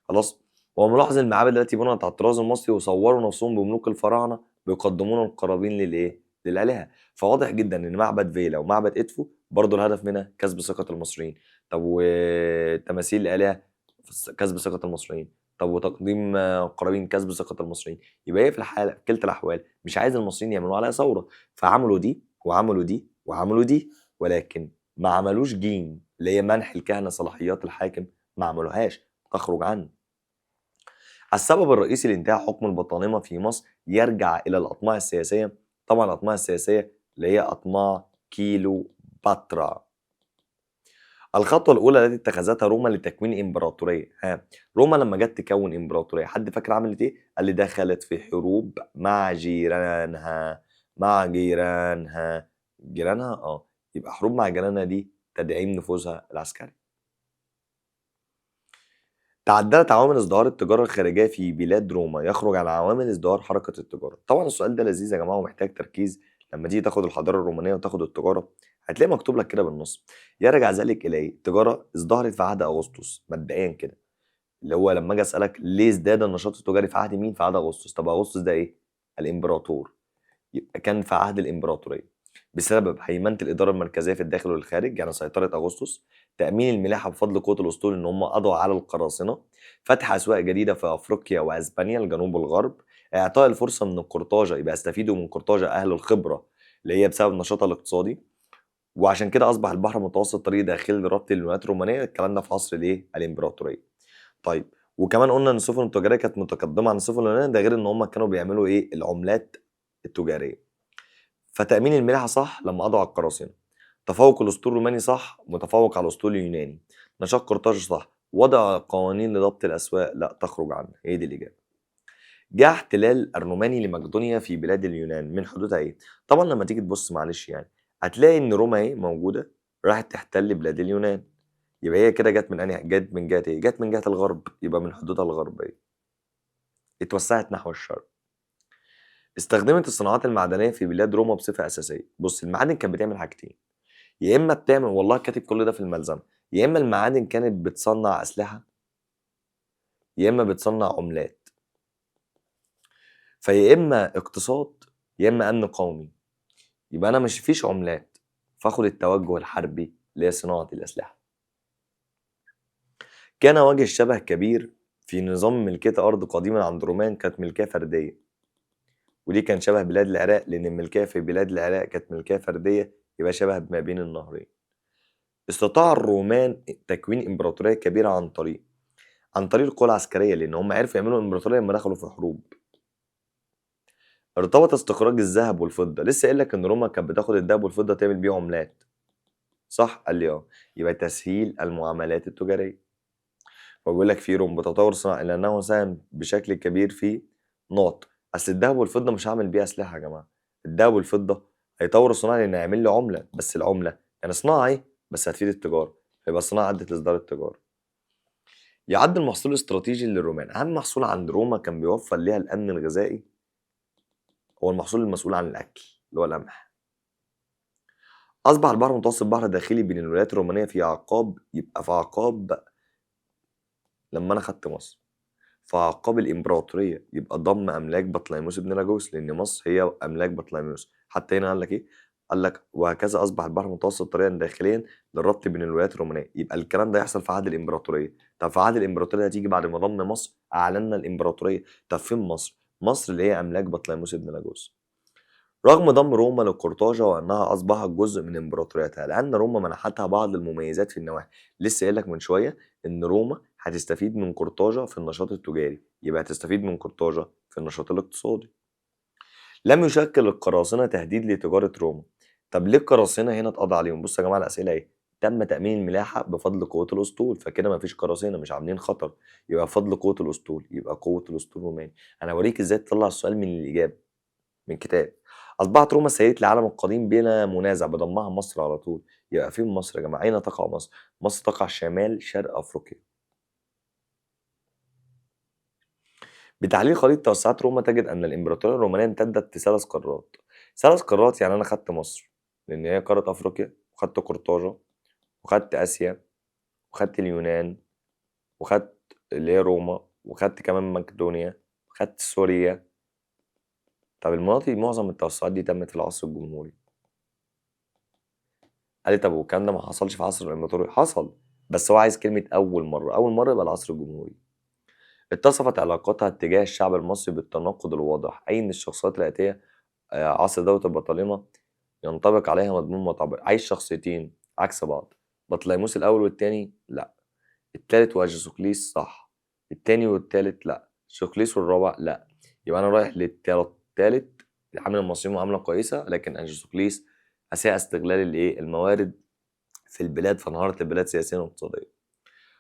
خلاص؟ وملاحظ المعابد التي بنيت على الطراز المصري وصوروا نفسهم بملوك الفراعنة بيقدمون القرابين للإيه؟ للآلهة. فواضح جدا إن معبد فيلا ومعبد إدفو برضه الهدف منها كسب ثقة المصريين. طب وتماثيل الآلهة كسب ثقة المصريين. طب وتقديم قرابين كسب ثقة المصريين. يبقى هي في الحالة في كلتا الأحوال مش عايز المصريين يعملوا عليها ثورة، فعملوا دي وعملوا دي وعملوا دي، ولكن ما عملوش جيم اللي هي منح الكهنة صلاحيات الحاكم، ما عملوهاش، تخرج عنه. السبب الرئيسي لانتهاء حكم البطالمة في مصر يرجع إلى الأطماع السياسية. طبعا الأطماع السياسية اللي هي أطماع كيلوباترا. الخطوة الأولى التي اتخذتها روما لتكوين إمبراطورية. ها، روما لما جت تكون إمبراطورية حد فاكر عملت إيه؟ قال لي دخلت في حروب مع جيرانها، مع جيرانها، جيرانها يبقى حروب مع جيرانها دي تدعيم نفوذها العسكري. تعددت عوامل ازدهار التجارة الخارجية في بلاد روما يخرج عن عوامل ازدهار حركة التجارة. طبعا السؤال ده لذيذ يا جماعة ومحتاج تركيز. لما تيجي تاخد الحضارة الرومانية وتاخد التجارة هتلاقي مكتوب لك كده بالنص يرجع ذلك إلى إيه؟ التجارة ازدهرت في عهد أغسطس مبدئيا كده، اللي هو لما أجي أسألك ليه ازداد النشاط التجاري في عهد مين؟ في عهد أغسطس. طب أغسطس ده إيه؟ الإمبراطور، يبقى كان في عهد الإمبراطورية بسبب هيمنة الإدارة المركزية في الداخل والخارج، يعني سيطرة أغسطس، تأمين الملاحة بفضل قوة الأسطول إن هم قضوا على القراصنة، فتح أسواق جديدة في أفريقيا وأسبانيا الجنوب والغرب، إعطاء الفرصة من قرطاجة، يبقى استفيدوا من قرطاجة أهل الخبرة اللي هي بسبب نشاطها الاقتصادي، وعشان كده أصبح البحر المتوسط طريق داخلي لربط الولايات الرومانية. الكلام ده في عصر الإيه؟ الإمبراطورية. طيب وكمان قلنا إن السفن التجارية كانت متقدمة عن السفن اليونانية، ده غير إن هم كانوا بيعملوا إيه؟ العملات التجارية. فتأمين الملاحة صح لما قضوا على القراصنة، تفوق الأسطول الروماني صح، متفوق على الأسطول اليوناني، نشاط قرطاج صح، وضع قوانين لضبط الأسواق لا تخرج عنها. هي دي الإجابة. جاء احتلال الروماني لمقدونيا في بلاد اليونان من حدودها إيه؟ طبعا لما تيجي تبص معلش يعني هتلاقي إن روما إيه موجودة راحت تحتل بلاد اليونان، يبقى هي كده جت من أنهي؟ جت من جهة إيه؟ جت من جهة الغرب، يبقى من حدودها الغربية. اتوسعت نحو الشرق. استخدمت الصناعات المعدنية في بلاد روما بصفة أساسية. بص المعادن كانت بتعمل حاجتين، يا إما بتعمل، والله كاتب كل ده في الملزمة، يا إما المعادن كانت بتصنع أسلحة، يا إما بتصنع عملات. فيا إما اقتصاد يا إما أمن قومي. يبقى أنا مش فيش عملات، فاخد التوجه الحربي اللي هي صناعة الأسلحة. كان وجه الشبه كبير في نظام ملكية أرض قديما عند الرومان، كانت ملكية فردية، ودي كان شبه بلاد العراق، لأن الملكية في بلاد العراق كانت ملكية فردية، يبقى شبه ما بين النهرين. استطاع الرومان تكوين إمبراطورية كبيرة عن طريق القوة العسكرية، لأن هم عرفوا يعملوا إمبراطورية لما دخلوا في حروب. ارتبط استخراج الذهب والفضة، لسه قايل لك إن روما كانت بتاخد الذهب والفضة تعمل بيه عملات، صح؟ قال لي اه. يبقى تسهيل المعاملات التجارية. فبيقول لك في روم بتطور صناعة إلا أنه ساهم بشكل كبير في نقط. أصل الذهب والفضة مش هعمل بيها أسلحة يا جماعة، الذهب والفضة هيطوروا الصناعة لأن هيعمل لي عملة، بس العملة يعني صناعة إيه؟ بس هتفيد التجارة، فيبقى الصناعة أدت لإصدار التجارة. يعد المحصول الاستراتيجي للرومان، أهم محصول عند روما كان بيوفر ليها الأمن الغذائي هو المحصول المسؤول عن الأكل اللي هو القمح. أصبح البحر المتوسط بحر داخلي بين الولايات الرومانية في أعقاب، يبقى في أعقاب لما أنا خدت مصر، في أعقاب الإمبراطورية، يبقى ضم أملاك بطليموس بن لاجوس، لأن مصر هي أملاك بطليموس. حتى هنا قال لك إيه؟ قال لك وهكذا أصبح البحر المتوسط طريقا داخليا للربط بين الولايات الرومانية. يبقى الكلام ده يحصل في عهد الإمبراطورية. طب في عهد الإمبراطورية هتيجي بعد ما ضم مصر، أعلنا الإمبراطورية. طب فين مصر؟ مصر اللي هي أملاك بطليموس بن لاجوس. رغم ضم روما لقرطاجة وأنها أصبحت جزء من إمبراطوريتها، لأن روما منحتها بعض المميزات في النواحي. لسه قايل لك من شوية إن روما هتستفيد من قرطاجة في النشاط التجاري، يبقى هتستفيد من قرطاجة في النشاط الاقتصادي. لم يشكل القراصنة تهديد لتجارة روما. طب ليه القراصنة هنا اتقضى عليهم؟ بصوا يا جماعة الأسئلة إيه؟ تم تأمين الملاحة بفضل قوة الأسطول، فكده ما فيش قراصنة، مش عاملين خطر، يبقى بفضل قوة الأسطول، يبقى قوة الأسطول الروماني. أنا أوريك إزاي تطلع السؤال من الإجابة من كتاب. أصبحت روما سيدة العالم القديم بلا منازع بضمها مصر على طول، يبقى فين مصر يا جماعة؟ أين تقع مصر؟ مصر تقع شمال شرق أفريقيا. بتحليل خريطة توسعات روما تجد أن الإمبراطورية الرومانية امتدت في 3 قارات. 3 قارات يعني أنا خدت مصر لأن هي قارة أفريقيا، وخدت قرطاجة، وخدت آسيا، وخدت اليونان، وخدت اللي هي روما، وخدت كمان مقدونيا، وخدت سوريا. طب المناطق معظم التوسعات دي تمت في العصر الجمهوري. قال لي طب والكلام ده ما حصلش في عصر الإمبراطورية؟ حصل، بس هو عايز كلمة أول مرة، أول مرة يبقى العصر الجمهوري. اتصفت علاقتها اتجاه الشعب المصري بالتناقض الواضح، أي إن الشخصيات الآتية عصر دولة البطالمة ينطبق عليها مضمون متعبر. عايز شخصيتين عكس بعض، بطليموس الأول والتاني لا، التالت وأجيسوكليس صح، التاني والتالت لا، سوكليس والرابع لا، يبقى أنا رايح للتالت عامل المصريين معاملة كويسة، لكن أجيسوكليس أساء استغلال الإيه؟ الموارد في البلاد، فانهارت البلاد سياسيا واقتصاديا.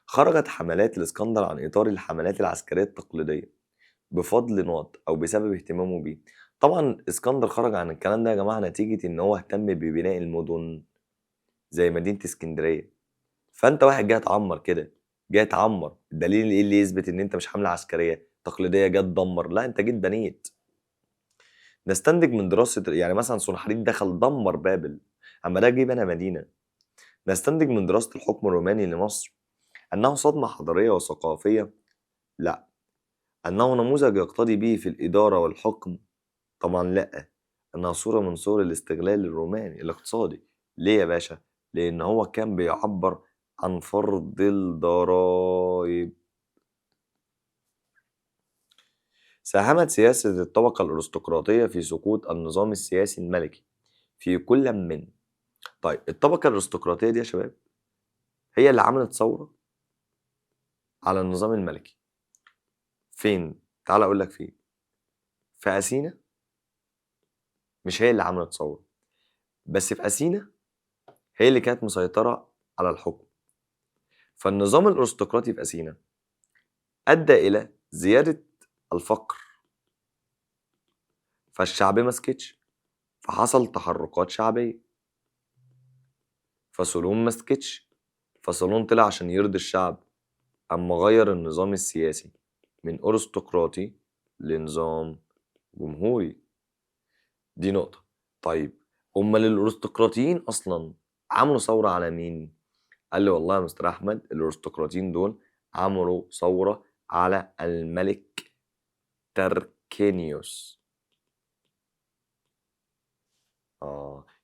خرجت حملات الإسكندر عن إطار الحملات العسكرية التقليدية بفضل نقط أو بسبب اهتمامه بيه. طبعا اسكندر خرج عن الكلام ده يا جماعة نتيجة إن هو اهتم ببناء المدن زي مدينة اسكندرية. فأنت واحد جاي تعمر كده، جاي تعمر، الدليل إيه اللي يثبت إن أنت مش حملة عسكرية تقليدية جت تدمر؟ لا، أنت جيت بنيت. نستنتج من دراسة يعني مثلا سنحريب دخل دمر بابل، أما ده جه بنى مدينة. نستنتج من دراسة الحكم الروماني لمصر أنه صدمة حضارية وثقافية؟ لا. أنه نموذج يقتدي به في الإدارة والحكم؟ طبعا لا. أنها صورة من صور الاستغلال الروماني الاقتصادي. ليه يا باشا؟ لأن هو كان بيعبر عن فرض الضرائب. ساهمت سياسة الطبقة الأرستقراطية في سقوط النظام السياسي الملكي في كل من. طيب الطبقة الأرستقراطية دي يا شباب هي اللي عملت ثورة على النظام الملكي. فين؟ تعال أقول لك فين. في أثينا. مش هي اللي عملت ثورة، بس في أثينا هي اللي كانت مسيطرة على الحكم. فالنظام الأرستقراطي في أثينا أدى إلى زيادة الفقر، فالشعب ما سكتش، فحصل تحركات شعبية، فصولون ما سكتش، فصولون طلع عشان يرضي الشعب، أما غير النظام السياسي من أرستقراطي لنظام جمهوري. دي نقطة. طيب أمال الأرستقراطيين أصلا عملوا ثورة على مين؟ قال لي والله يا مستر أحمد الأرستقراطيين دول عملوا ثورة على الملك تركينيوس.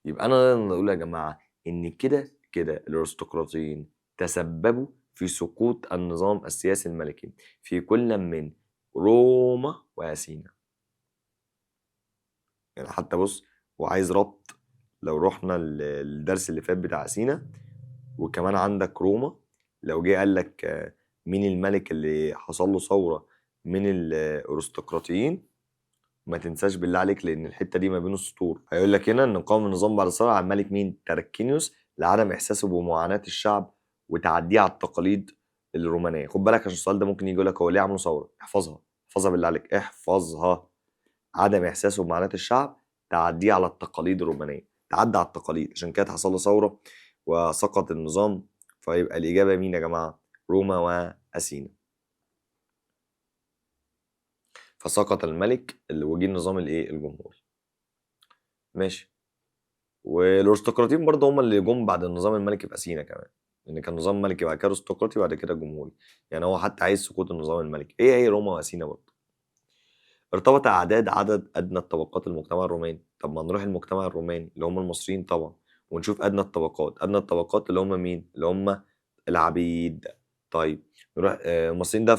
يبقى أنا نقول يا جماعة إن كده كده الأرستقراطيين تسببوا في سقوط النظام السياسي الملكي في كل من روما وأثينا. يعني حتى بص وعايز ربط، لو رحنا للدرس اللي فات بتاع أثينا وكمان عندك روما، لو جه قال لك مين الملك اللي حصل له ثورة من الأرستقراطيين، ما تنساش بالله عليك لأن الحتة دي ما بين السطور. هيقول لك هنا إن قام النظام بعد الثورة على الملك مين؟ تركينيوس، لعدم إحساسه بمعاناة الشعب وتعديه على التقاليد الرومانية. خد بالك عشان السؤال ده ممكن يجي يقول لك هو ليه عملوا ثورة؟ احفظها، احفظها بالله عليك، احفظها. عدم إحساسه بمعاناة الشعب، تعديه على التقاليد الرومانية، تعدى على التقاليد، عشان كده حصل له ثورة وسقط النظام. فيبقى الإجابة مين يا جماعة؟ روما وأثينا. فسقط الملك اللي وجه النظام الايه؟ الجمهوري. ماشي. والارستقراطيين برضه هم اللي جم بعد النظام الملكي في اثينا كمان، لان كان نظام ملكي بعد كده ارستقراطي بعد كده جمهوري. يعني هو حتى عايز سقوط النظام الملكي. ايه هي روما واثينا برضه؟ ارتبط اعداد عدد ادنى الطبقات المجتمع الروماني. طب ما نروح المجتمع الروماني اللي هم المصريين طبعا، ونشوف ادنى الطبقات. ادنى الطبقات اللي هم مين؟ اللي هم العبيد. طيب نروح المصريين ده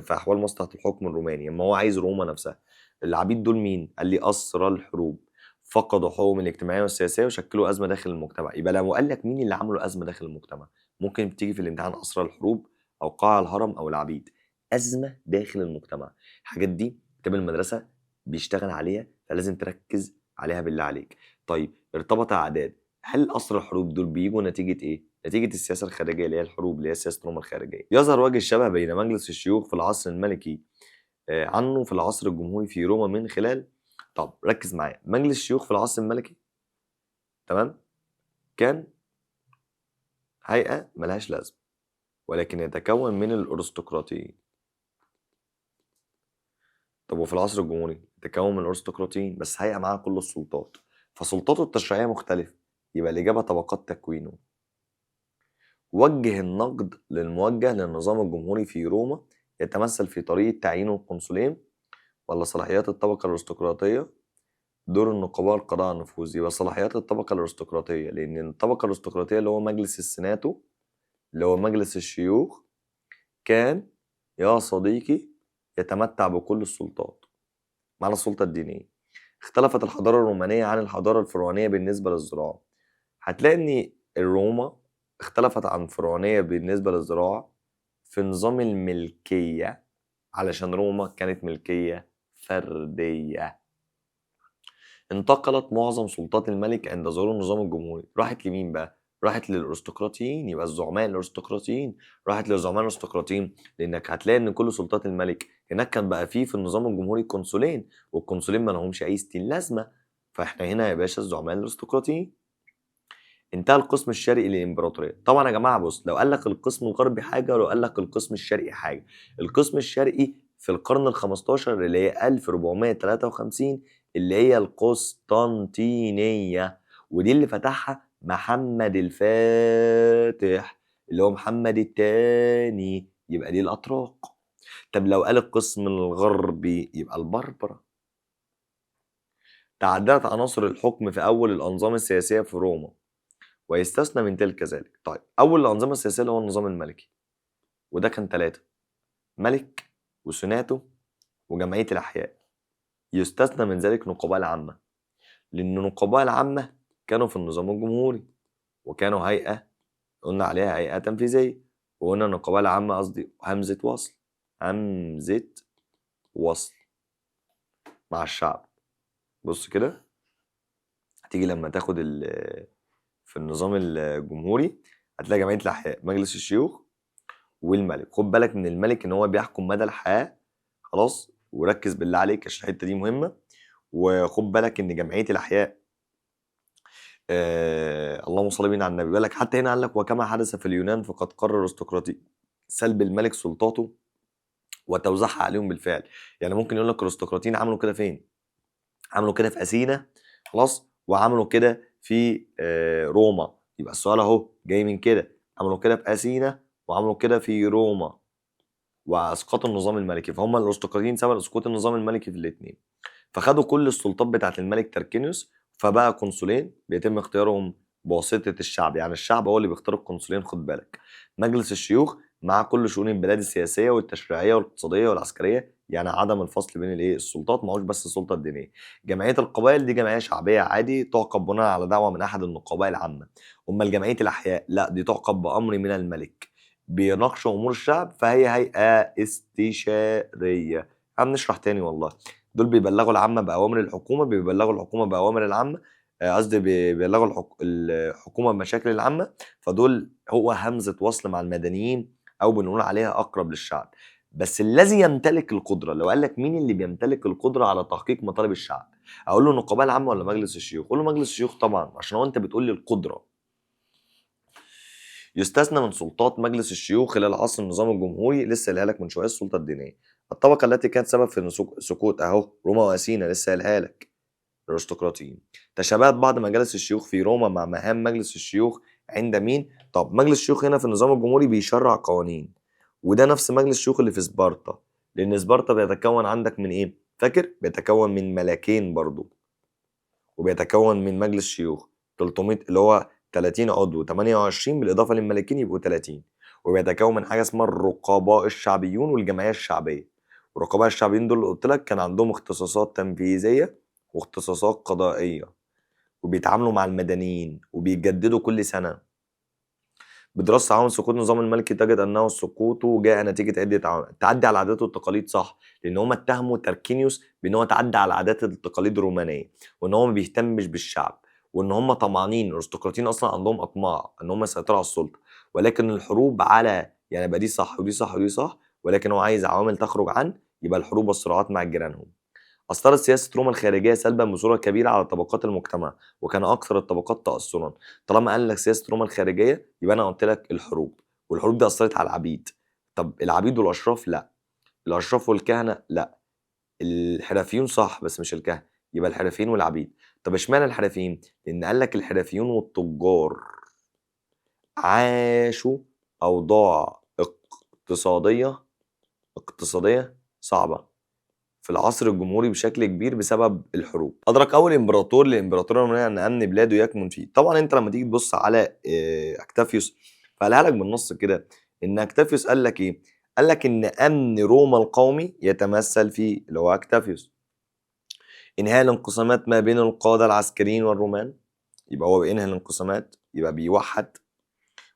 في احوال مصر تحت الحكم الروماني، اما هو عايز روما نفسها. العبيد دول مين؟ قال لي اسرى الحروب، فقدوا حقوقهم الاجتماعية والسياسية وشكلوا ازمة داخل المجتمع. يبقى لو قال لك مين اللي عملوا ازمة داخل المجتمع، ممكن بتيجي في الامتحان اسرى الحروب او قاع الهرم او العبيد. ازمة داخل المجتمع، الحاجات دي كتاب المدرسة بيشتغل عليها، فلازم تركز عليها بالله عليك. طيب ارتبط اعداد، هل اسرى الحروب دول بيجوا نتيجة ايه؟ نتيجة السياسة الخارجية اللي هي الحروب، اللي هي سياسة روما الخارجية. يظهر وجه الشبه بين مجلس الشيوخ في العصر الملكي عنه في العصر الجمهوري في روما من خلال. طب ركز معايا، مجلس الشيوخ في العصر الملكي تمام كان هيئة ملهاش لازمة، ولكن يتكون من الأرستقراطيين. طب وفي العصر الجمهوري يتكون من الأرستقراطيين بس هيئة معاها كل السلطات، فسلطاته التشريعية مختلفة، يبقى الإجابة طبقات تكوينه. وجه النقد للموجه للنظام الجمهوري في روما يتمثل في طريقة تعيين القنصلين، ولا صلاحيات الطبقة الأرستقراطية، دور النقباء القضاء النفوذ. يبقى صلاحيات الطبقة الأرستقراطية، لأن الطبقة الأرستقراطية اللي هو مجلس السيناتو اللي هو مجلس الشيوخ كان يا صديقي يتمتع بكل السلطات معنى السلطة الدينية. اختلفت الحضارة الرومانية عن الحضارة الفرعونية بالنسبة للزراعة. هتلاقي إن الروما اختلفت عن الفرعونية بالنسبة للزراعة في نظام الملكية، علشان روما كانت ملكية فردية. انتقلت معظم سلطات الملك عند ظهور النظام الجمهوري، راحت لمين بقى؟ راحت للارستقراطيين، يبقى الزعماء الارستقراطيين. راحت للزعماء الارستقراطيين لانك هتلاقي ان كل سلطات الملك هناك كان بقى فيه في النظام الجمهوري قنصلين، والقنصلين ما لهمش اي ستين لازمه، فاحنا هنا يا باشا الزعماء الارستقراطيين. انتهى القسم الشرقي للامبراطوريه. طبعا يا جماعة بص، لو قال لك القسم الغربي حاجة ولو قال لك القسم الشرقي حاجة. القسم الشرقي في القرن ال15 اللي هي 1453 اللي هي القسطنطينية، ودي اللي فتحها محمد الفاتح اللي هو محمد الثاني، يبقى دي الاتراك. طب لو قال القسم الغربي يبقى البربره. تعددت عناصر الحكم في اول الانظمة السياسية في روما ويستثنى من تلك ذلك. طيب اول الانظمة السياسية اللي هو النظام الملكي، وده كان 3: ملك وسناتو وجمعية الاحياء. يستثنى من ذلك نقباء العامة، لان نقباء العامة كانوا في النظام الجمهوري وكانوا هيئة قلنا عليها هيئة تنفيذية، وقلنا النقباء العامة قصدي همزه وصل، همزه وصل مع الشعب. بص كده هتيجي لما تاخد في النظام الجمهوري هتلاقي جمعية الاحياء، مجلس الشيوخ، والملك. خد بالك من الملك ان هو بيحكم مدى الحياة، خلاص، وركز بالله عليك عشان الحتة دي مهمة. وخد بالك ان جمعية الاحياء اللهم صل بينا على النبي، بالك حتى هنا قال لك وكما حدث في اليونان فقد قرر الارستقراطي سلب الملك سلطاته وتوزيعها عليهم بالفعل. يعني ممكن يقول لك الارستقراطيين عملوا كده فين؟ عملوا كده في اثينا، خلاص، وعملوا كده في روما. يبقى السؤال اهو جاي من كده، عملوا كده في اثينا وعملوا كده في روما واسقطوا النظام الملكي. فهم الارستقراطيين سبب اسقاط النظام الملكي في الاثنين، فخدوا كل السلطات بتاعت الملك تركينيوس، فبقى قنصلين بيتم اختيارهم بواسطة الشعب، يعني الشعب هو اللي بيختار القنصلين. خد بالك مجلس الشيوخ مع كل شؤون البلاد السياسية والتشريعية والاقتصادية والعسكرية، يعني عدم الفصل بين الايه السلطات، معهوش بس السلطة الدينية. جمعية القبائل دي جمعية شعبية عادي تعقب بناء على دعوة من أحد النقباء العامة. أمال جمعية الأحياء لا، دي تعقب بأمر من الملك، بيناقشوا أمور الشعب، فهي هيئة استشارية. عم نشرح تاني والله، دول بيبلغوا العامة بأوامر الحكومة، بيبلغوا الحكومة بأوامر العامة، قصدي بيبلغوا الحكومة بمشاكل العامة، فدول هو همزة وصل مع المدنيين أو بنقول عليها أقرب للشعب. بس الذي يمتلك القدرة، لو قال لك مين اللي بيمتلك القدرة على تحقيق مطالب الشعب، أقول له النقباء العامة ولا مجلس الشيوخ؟ أقول له مجلس الشيوخ طبعا، عشان هو أنت بتقول لي القدرة. يستثنى من سلطات مجلس الشيوخ خلال عصر النظام الجمهوري، لسه قايلها لك من شوية، السلطة الدينية. الطبقة التي كانت سبب في سقوط اهو روما واثينا، لسه قايلها لك، الارستقراطيين. تشابهت بعض مجالس الشيوخ في روما مع مهام مجلس الشيوخ عند مين؟ طب مجلس الشيوخ هنا في النظام الجمهوري بيشرع قوانين، وده نفس مجلس الشيوخ اللي في سبارتا، لان سبارتا بيتكون عندك من ايه؟ فاكر؟ بيتكون من ملكين برضو، وبيتكون من مجلس شيوخ 300 اللي هو 30 عضو، 28 بالاضافة للملكين يبقوا 30، وبيتكون من حاجة اسمها الرقباء الشعبيون والجمعية الشعبية. والرقباء الشعبيين دول اللي قلت لك كان عندهم اختصاصات تنفيذية واختصاصات قضائية، وبيتعاملوا مع المدنيين وبيجددوا كل سنة. بدراسة عوامل سقوط النظام الملكي تجد انه سقوطه جاء نتيجة عده عوامل. تعدي على العادات والتقاليد، صح، لان هم اتهموا تركينيوس بان هو تعدى على العادات والتقاليد الرومانية، وان هو ما بيهتمش بالشعب، وان هم طمعانين، الارستقراطيين اصلا عندهم اطماع ان هم يسيطروا على السلطة، ولكن الحروب على يعني يبقى دي صح ودي صح ودي صح، ولكن هو عايز عوامل تخرج عن، يبقى الحروب والصراعات مع جيرانهم. أثرت سياسة روما الخارجية سلبا بصورة كبيرة على طبقات المجتمع، وكان أكثر الطبقات تأثرا. طالما قال لك سياسة روما الخارجية يبقى أنا قلت لك الحروب، والحروب دي أثرت على العبيد. طب العبيد والأشراف؟ لا. الأشراف والكهنة؟ لا. الحرفيون صح بس مش الكهنة، يبقى الحرفيين والعبيد. طب اشمعنى الحرفيين؟ لأن قال لك الحرفيون والتجار عاشوا أوضاع اقتصادية صعبة في العصر الجمهوري بشكل كبير بسبب الحروب. أدرك أول إمبراطور للإمبراطورية الرومانية أن أمن بلاده يكمن فيه. طبعا أنت لما تيجي تبص على أكتافيوس فقالها لك بالنص كده، إن أكتافيوس قال لك إيه؟ قال لك إن أمن روما القومي يتمثل في اللي هو أكتافيوس إنهاء الانقسامات ما بين القادة العسكريين والرومان، يبقى هو بينهي الانقسامات، يبقى بيوحد،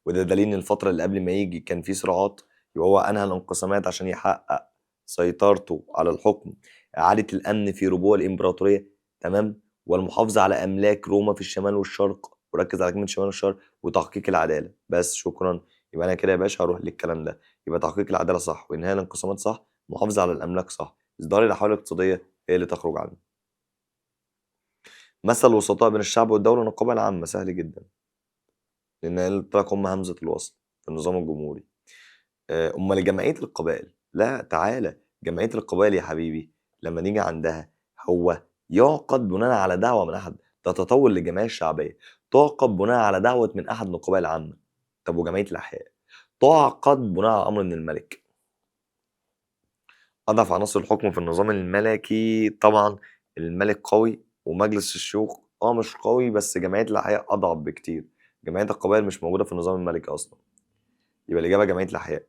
وده دليل إن الفترة اللي قبل ما يجي كان في صراعات، يبقى هو أنهى الانقسامات عشان يحقق سيطرته على الحكم، إعادة الأمن في ربوع الإمبراطورية، تمام، والمحافظة على أملاك روما في الشمال والشرق، وركز على كلمة الشمال والشرق، وتحقيق العدالة. بس شكرا. يبقى أنا كده يا باشا هروح للكلام ده، يبقى تحقيق العدالة صح، وإنهاء الانقسامات صح، محافظة على الأملاك صح، إصدار الأحوال الاقتصادية هي اللي تخرج عنه. مثل الوسطاء بين الشعب والدولة النقابة العامة، سهل جدا، لأن قلت لك هم همزة الوصل في النظام الجمهوري. أمال جمعية القبائل؟ لا تعالى، جمعية القبائل يا حبيبي لما نيجي عندها هو يعقد بناء على دعوة من أحد، ده تطور للجمعية الشعبية، تعقد بناء على دعوة من أحد نقباء العامة. طب وجمعية الأحياء؟ تعقد بناء على أمر من الملك. أضعف عناصر الحكم في النظام الملكي، طبعا الملك قوي ومجلس الشيوخ مش قوي، بس جمعية الأحياء أضعف بكتير. جمعية القبائل مش موجودة في النظام الملكي أصلا، يبقى الإجابة جمعية الأحياء.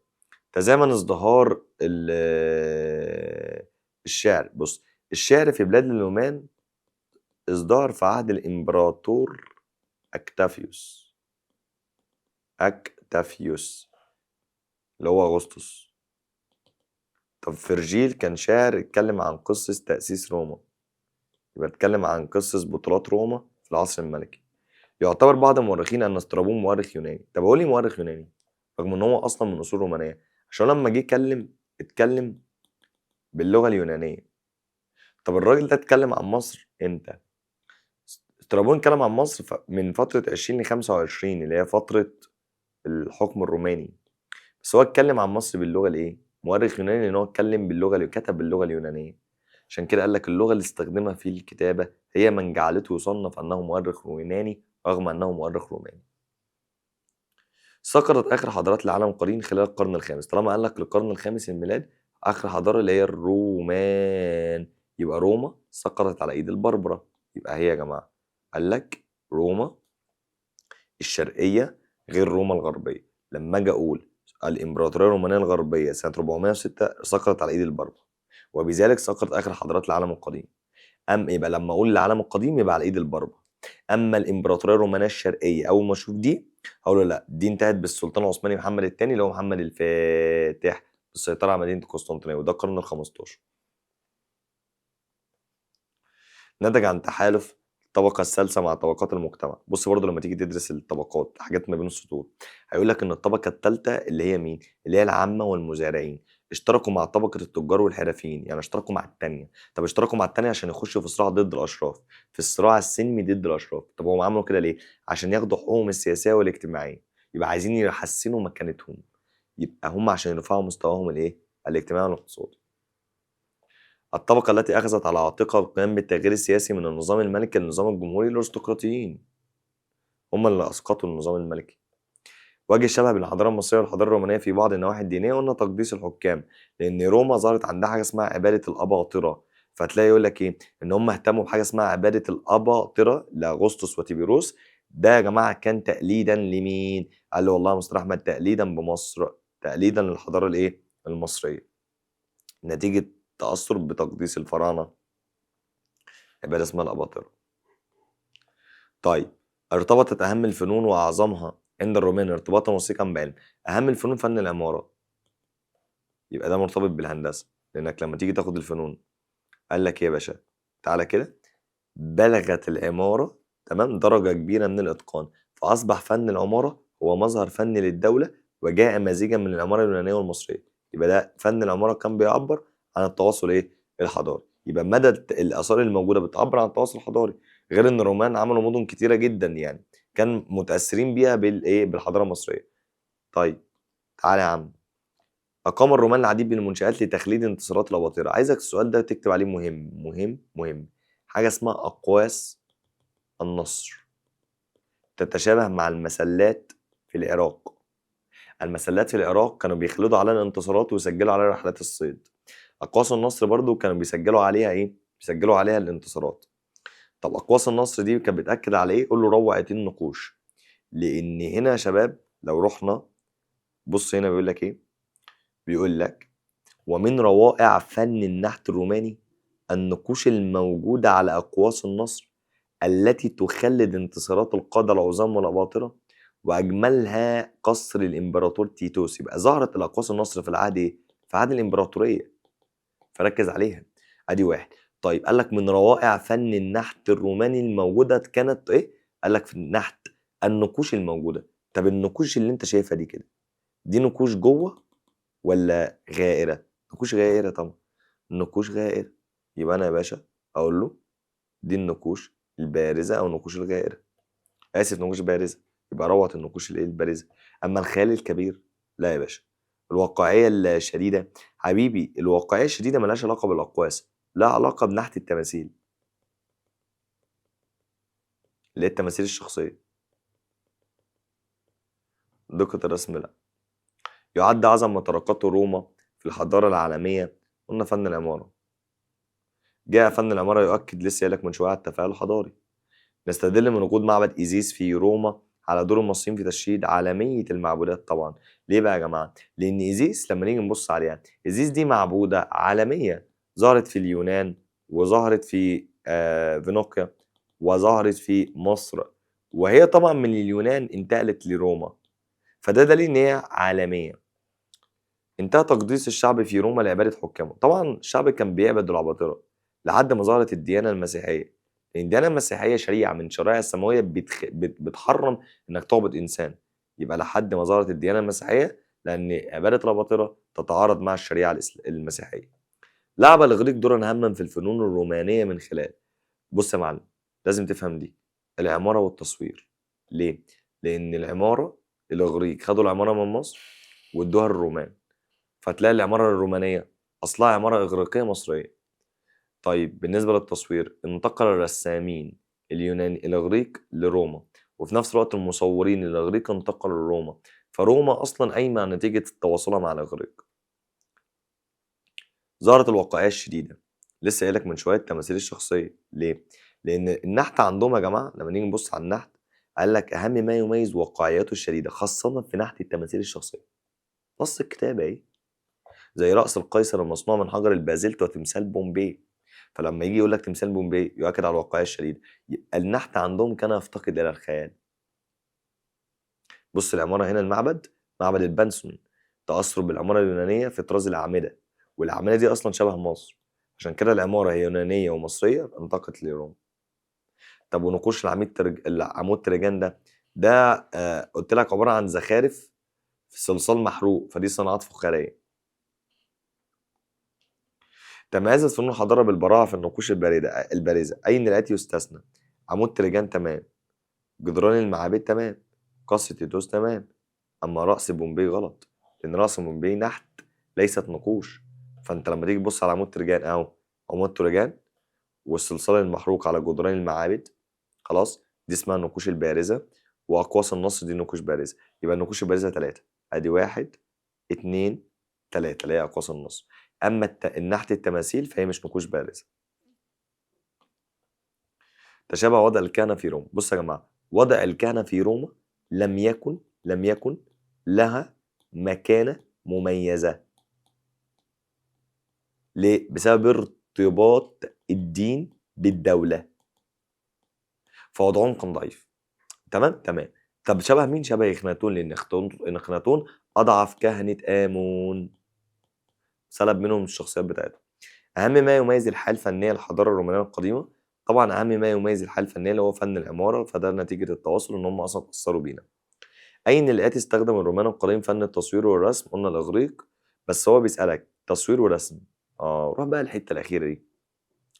تزامن ازدهار الشعر. بص، الشعر في بلاد الرومان ازدهر في عهد الإمبراطور أكتافيوس، أكتافيوس اللي هو أغسطس. طب فيرجيل كان شاعر اتكلم عن قصة تأسيس روما، يبقى اتكلم عن قصة بطولات روما في العصر الملكي. يعتبر بعض المؤرخين أن استرابون مؤرخ يوناني. طب هو ليه مؤرخ يوناني؟ رغم إن هو أصلا من أصول رومانية، عشان لما جه اتكلم باللغة اليونانية. طب الراجل ده اتكلم عن مصر امتى؟ استرابون اتكلم عن مصر من فترة 20 ل 25 اللي هي فترة الحكم الروماني، بس هو اتكلم عن مصر باللغة الإيه؟ مؤرخ يوناني، لأن هو اتكلم باللغة اللي كتب باللغة اليونانية، عشان كده قال لك اللغة اللي استخدمها في الكتابة هي من جعلته يصنف أنه مؤرخ يوناني رغم أنه مؤرخ روماني. سقطت آخر حضارات العالم القديم خلال القرن الخامس. طالما قال لك القرن الخامس الميلاد، آخر حضارة اللي هي الرومان، يبقى روما سقطت على إيد البربرة. يبقى هي يا جماعة قال لك روما الشرقية غير روما الغربية. لما أجي أقول الإمبراطورية الرومانية الغربية سنة 406 سقطت على إيد البربرة، وبذلك سقطت آخر حضارات العالم القديم. يبقى لما أقول العالم القديم يبقى على إيد البربرة. أما الإمبراطورية الرومانية الشرقية أول ما أشوف دي هقول له لا، دي انتهت بالسلطان العثماني محمد الثاني اللي هو محمد الفاتح بالسيطرة على مدينة القسطنطينية، وده القرن ال 15. نتج عن تحالف الطبقة الثالثة مع طبقات المجتمع. بص برضه لما تيجي تدرس الطبقات حاجات ما بين السطور، هيقول لك إن الطبقة الثالثة اللي هي مين؟ اللي هي العامة والمزارعين، اشتركوا مع طبقة التجار والحرفيين، يعني اشتركوا مع التانية. طب اشتركوا مع التانية عشان يخشوا في صراع ضد الأشراف، في الصراع السلمي ضد الأشراف. طب هم عملوا كده ليه؟ عشان ياخدوا حقوقهم السياسية والاجتماعية، يبقى عايزين يحسنوا مكانتهم، يبقى هم عشان يرفعوا مستواهم الايه؟ الاجتماعي والاقتصادي. الطبقة التي أخذت على عاتقها القيام بالتغيير السياسي من النظام الملكي للنظام الجمهوري الأرستقراطيين، هم اللي أسقطوا النظام الملكي. وجه الشبه بين الحضارة المصرية والحضارة الرومانية في بعض النواحي الدينية، قلنا تقديس الحكام، لأن روما ظهرت عندها حاجة اسمها عبادة الأباطرة، فتلاقي يقول لك إيه؟ إن هم اهتموا بحاجة اسمها عبادة الأباطرة لأغسطس وتيبيروس. ده يا جماعة كان تقليدا لمين؟ قال له والله يا مستر أحمد تقليدا بمصر، تقليدا للحضارة الإيه؟ المصرية، نتيجة تأثر بتقديس الفراعنة، عبادة اسمها الأباطرة. طيب ارتبطت أهم الفنون وأعظمها عند الرومان ارتباطا وثيقا بعلم. أهم الفنون فن العمارة، يبقى ده مرتبط بالهندسة، لأنك لما تيجي تاخد الفنون قال لك إيه يا باشا؟ تعالى كده، بلغت العمارة تمام، درجة كبيرة من الإتقان، فأصبح فن العمارة هو مظهر فني للدولة، وجاء مزيجا من العمارة اليونانية والمصرية. يبقى ده فن العمارة كان بيعبر عن التواصل إيه؟ الحضاري. يبقى مدى الآثار الموجودة بتعبر عن التواصل الحضاري، غير إن الرومان عملوا مدن كتيرة جدا يعني كان متأثرين بيها بالإيه؟ بالحضارة المصرية. طيب تعالى يا عم، أقام الرومان العديد من المنشآت لتخليد انتصارات الأباطرة. عايزك السؤال ده تكتب عليه مهم مهم مهم. حاجة اسمها أقواس النصر، تتشابه مع المسلات في العراق. المسلات في العراق كانوا بيخلدوا عليها الانتصارات ويسجلوا عليها رحلات الصيد. أقواس النصر برضو كانوا بيسجلوا عليها إيه؟ بيسجلوا عليها الانتصارات. طب أقواس النصر دي كانت بتأكد على إيه؟ قول له روعة النقوش. لأن هنا يا شباب لو رحنا بص هنا بيقول لك إيه؟ بيقول لك ومن روائع فن النحت الروماني النقوش الموجودة على أقواس النصر التي تخلد انتصارات القادة العظام والأباطرة، وأجملها قصر الإمبراطور تيتوس. يبقى ظهرت الأقواس النصر في العهد إيه؟ في عهد الإمبراطورية، فركز عليها. أدي واحد. طيب قال لك من روائع فن النحت الروماني الموجودة كانت إيه؟ قال لك في النحت النقوش الموجودة. طب النقوش اللي أنت شايفها دي كده، دي نقوش جوه ولا غائرة؟ نقوش غائرة طبعا، نقوش غائرة. يبقى أنا يا باشا أقول له دي النقوش البارزة أو النقوش الغائرة، آسف نقوش بارزة، يبقى روعة النقوش الإيه؟ البارزة. أما الخيال الكبير لا يا باشا. الواقعية الشديدة حبيبي، الواقعية الشديدة ملهاش علاقة بالأقواس، لها علاقة بنحت التماثيل اللي هي التماثيل الشخصية. دقة الرسم لا. يعد أعظم ما تركته روما في الحضارة العالمية قلنا فن العمارة. جاء فن العمارة يؤكد لسه لك من شوية على التفاعل الحضاري. نستدل من وجود معبد إيزيس في روما على دور المصريين في تشييد عالمية المعبودات طبعا. ليه بقى يا جماعة؟ لأن إيزيس لما نيجي نبص عليها، إيزيس دي معبودة عالمية، ظهرت في اليونان وظهرت في فينيقيا وظهرت في مصر، وهي طبعا من اليونان انتقلت لروما، فده دليل إن هي عالمية. انتهى تقديس الشعب في روما لعبادة حكامه. طبعا الشعب كان بيعبد الأباطرة لحد ما ظهرت الديانة المسيحية. لأن الديانة المسيحية شريعة من شرائع السماوية بتحرم إنك تعبد إنسان. يبقى لحد ما ظهرت الديانة المسيحية، لأن عبادة الأباطرة تتعارض مع الشريعة المسيحية. لعب الإغريق دورا هاما في الفنون الرومانية من خلال، بص يا معلم لازم تفهم دي، العمارة والتصوير. ليه؟ لأن العمارة الإغريق خدوا العمارة من مصر وادوها للرومان، فتلاقي العمارة الرومانية أصلها عمارة إغريقية مصرية. طيب بالنسبة للتصوير، انتقل الرسامين اليوناني الإغريق لروما، وفي نفس الوقت المصورين الإغريق انتقلوا لروما، فروما أصلا قايمة نتيجة تواصلها مع الإغريق. ظهرت الواقعية الشديدة، لسه قايلك من شوية التماثيل الشخصية. ليه؟ لأن النحت عندهم يا جماعة لما نيجي نبص على النحت قال لك أهم ما يميز واقعيته الشديدة خاصة في نحت التماثيل الشخصية. نص الكتابة إيه؟ زي رأس القيصر المصنوع من حجر البازلت وتمثال بومبي. فلما يجي يقول لك تمثال بومبي يؤكد على الواقعية الشديدة. يبقى النحت عندهم كان يفتقد إلى الخيال. بص العمارة هنا، المعبد، معبد البنسون، تأثر بالعمارة اليونانية في طراز الأعمدة، والأعمدة دي أصلا شبه مصر، عشان كده العمارة هي يونانية ومصرية انتقلت لروما. طب ونقوش العمود تريجان ده قلت لك عبارة عن زخارف في صلصال محروق، فدي صناعات فخارية. تميزت فنون الحضارة بالبراعة في النقوش البارزة، أي من الآتي يستثنى؟ عمود تريجان تمام، جدران المعابد تمام، قصر تيتوس تمام، أما رأس بومبي غلط، لأن رأس بومبي نحت ليست نقوش. فأنت لما تيجي تبص على عمود تريجان أهو، عمود تريجان والصلصال المحروق على جدران المعابد، خلاص دي اسمها النقوش البارزة، وأقواس النصر دي نقوش بارزة. يبقى النقوش البارزة 3، أدي 1 2 3 اللي هي أقواس النصر. أما النحت التماثيل فهي مش نقوش بارزة. تشابه وضع الكهنة في روما. بص يا جماعة، وضع الكهنة في روما لم يكن لها مكانة مميزة. ليه؟ بسبب ارتباط الدين بالدولة، فوضعهم كان ضعيف. تمام تمام. طب شبه مين؟ شبه إخناتون، لأن إخناتون أضعف كهنة آمون، سلب منهم الشخصيات بتاعتهم. أهم ما يميز الحياة الفنية للحضارة الرومانية القديمة طبعا اهم ما يميز الحالة الفنية اللي هو فن العمارة، فده نتيجة التواصل ان هم اصلا اتاثروا بينا. اي من الاتي استخدم الرومان القديم فن التصوير والرسم؟ قلنا الاغريق، بس هو بيسالك تصوير ورسم. روح بقى الحتة الاخيرة دي،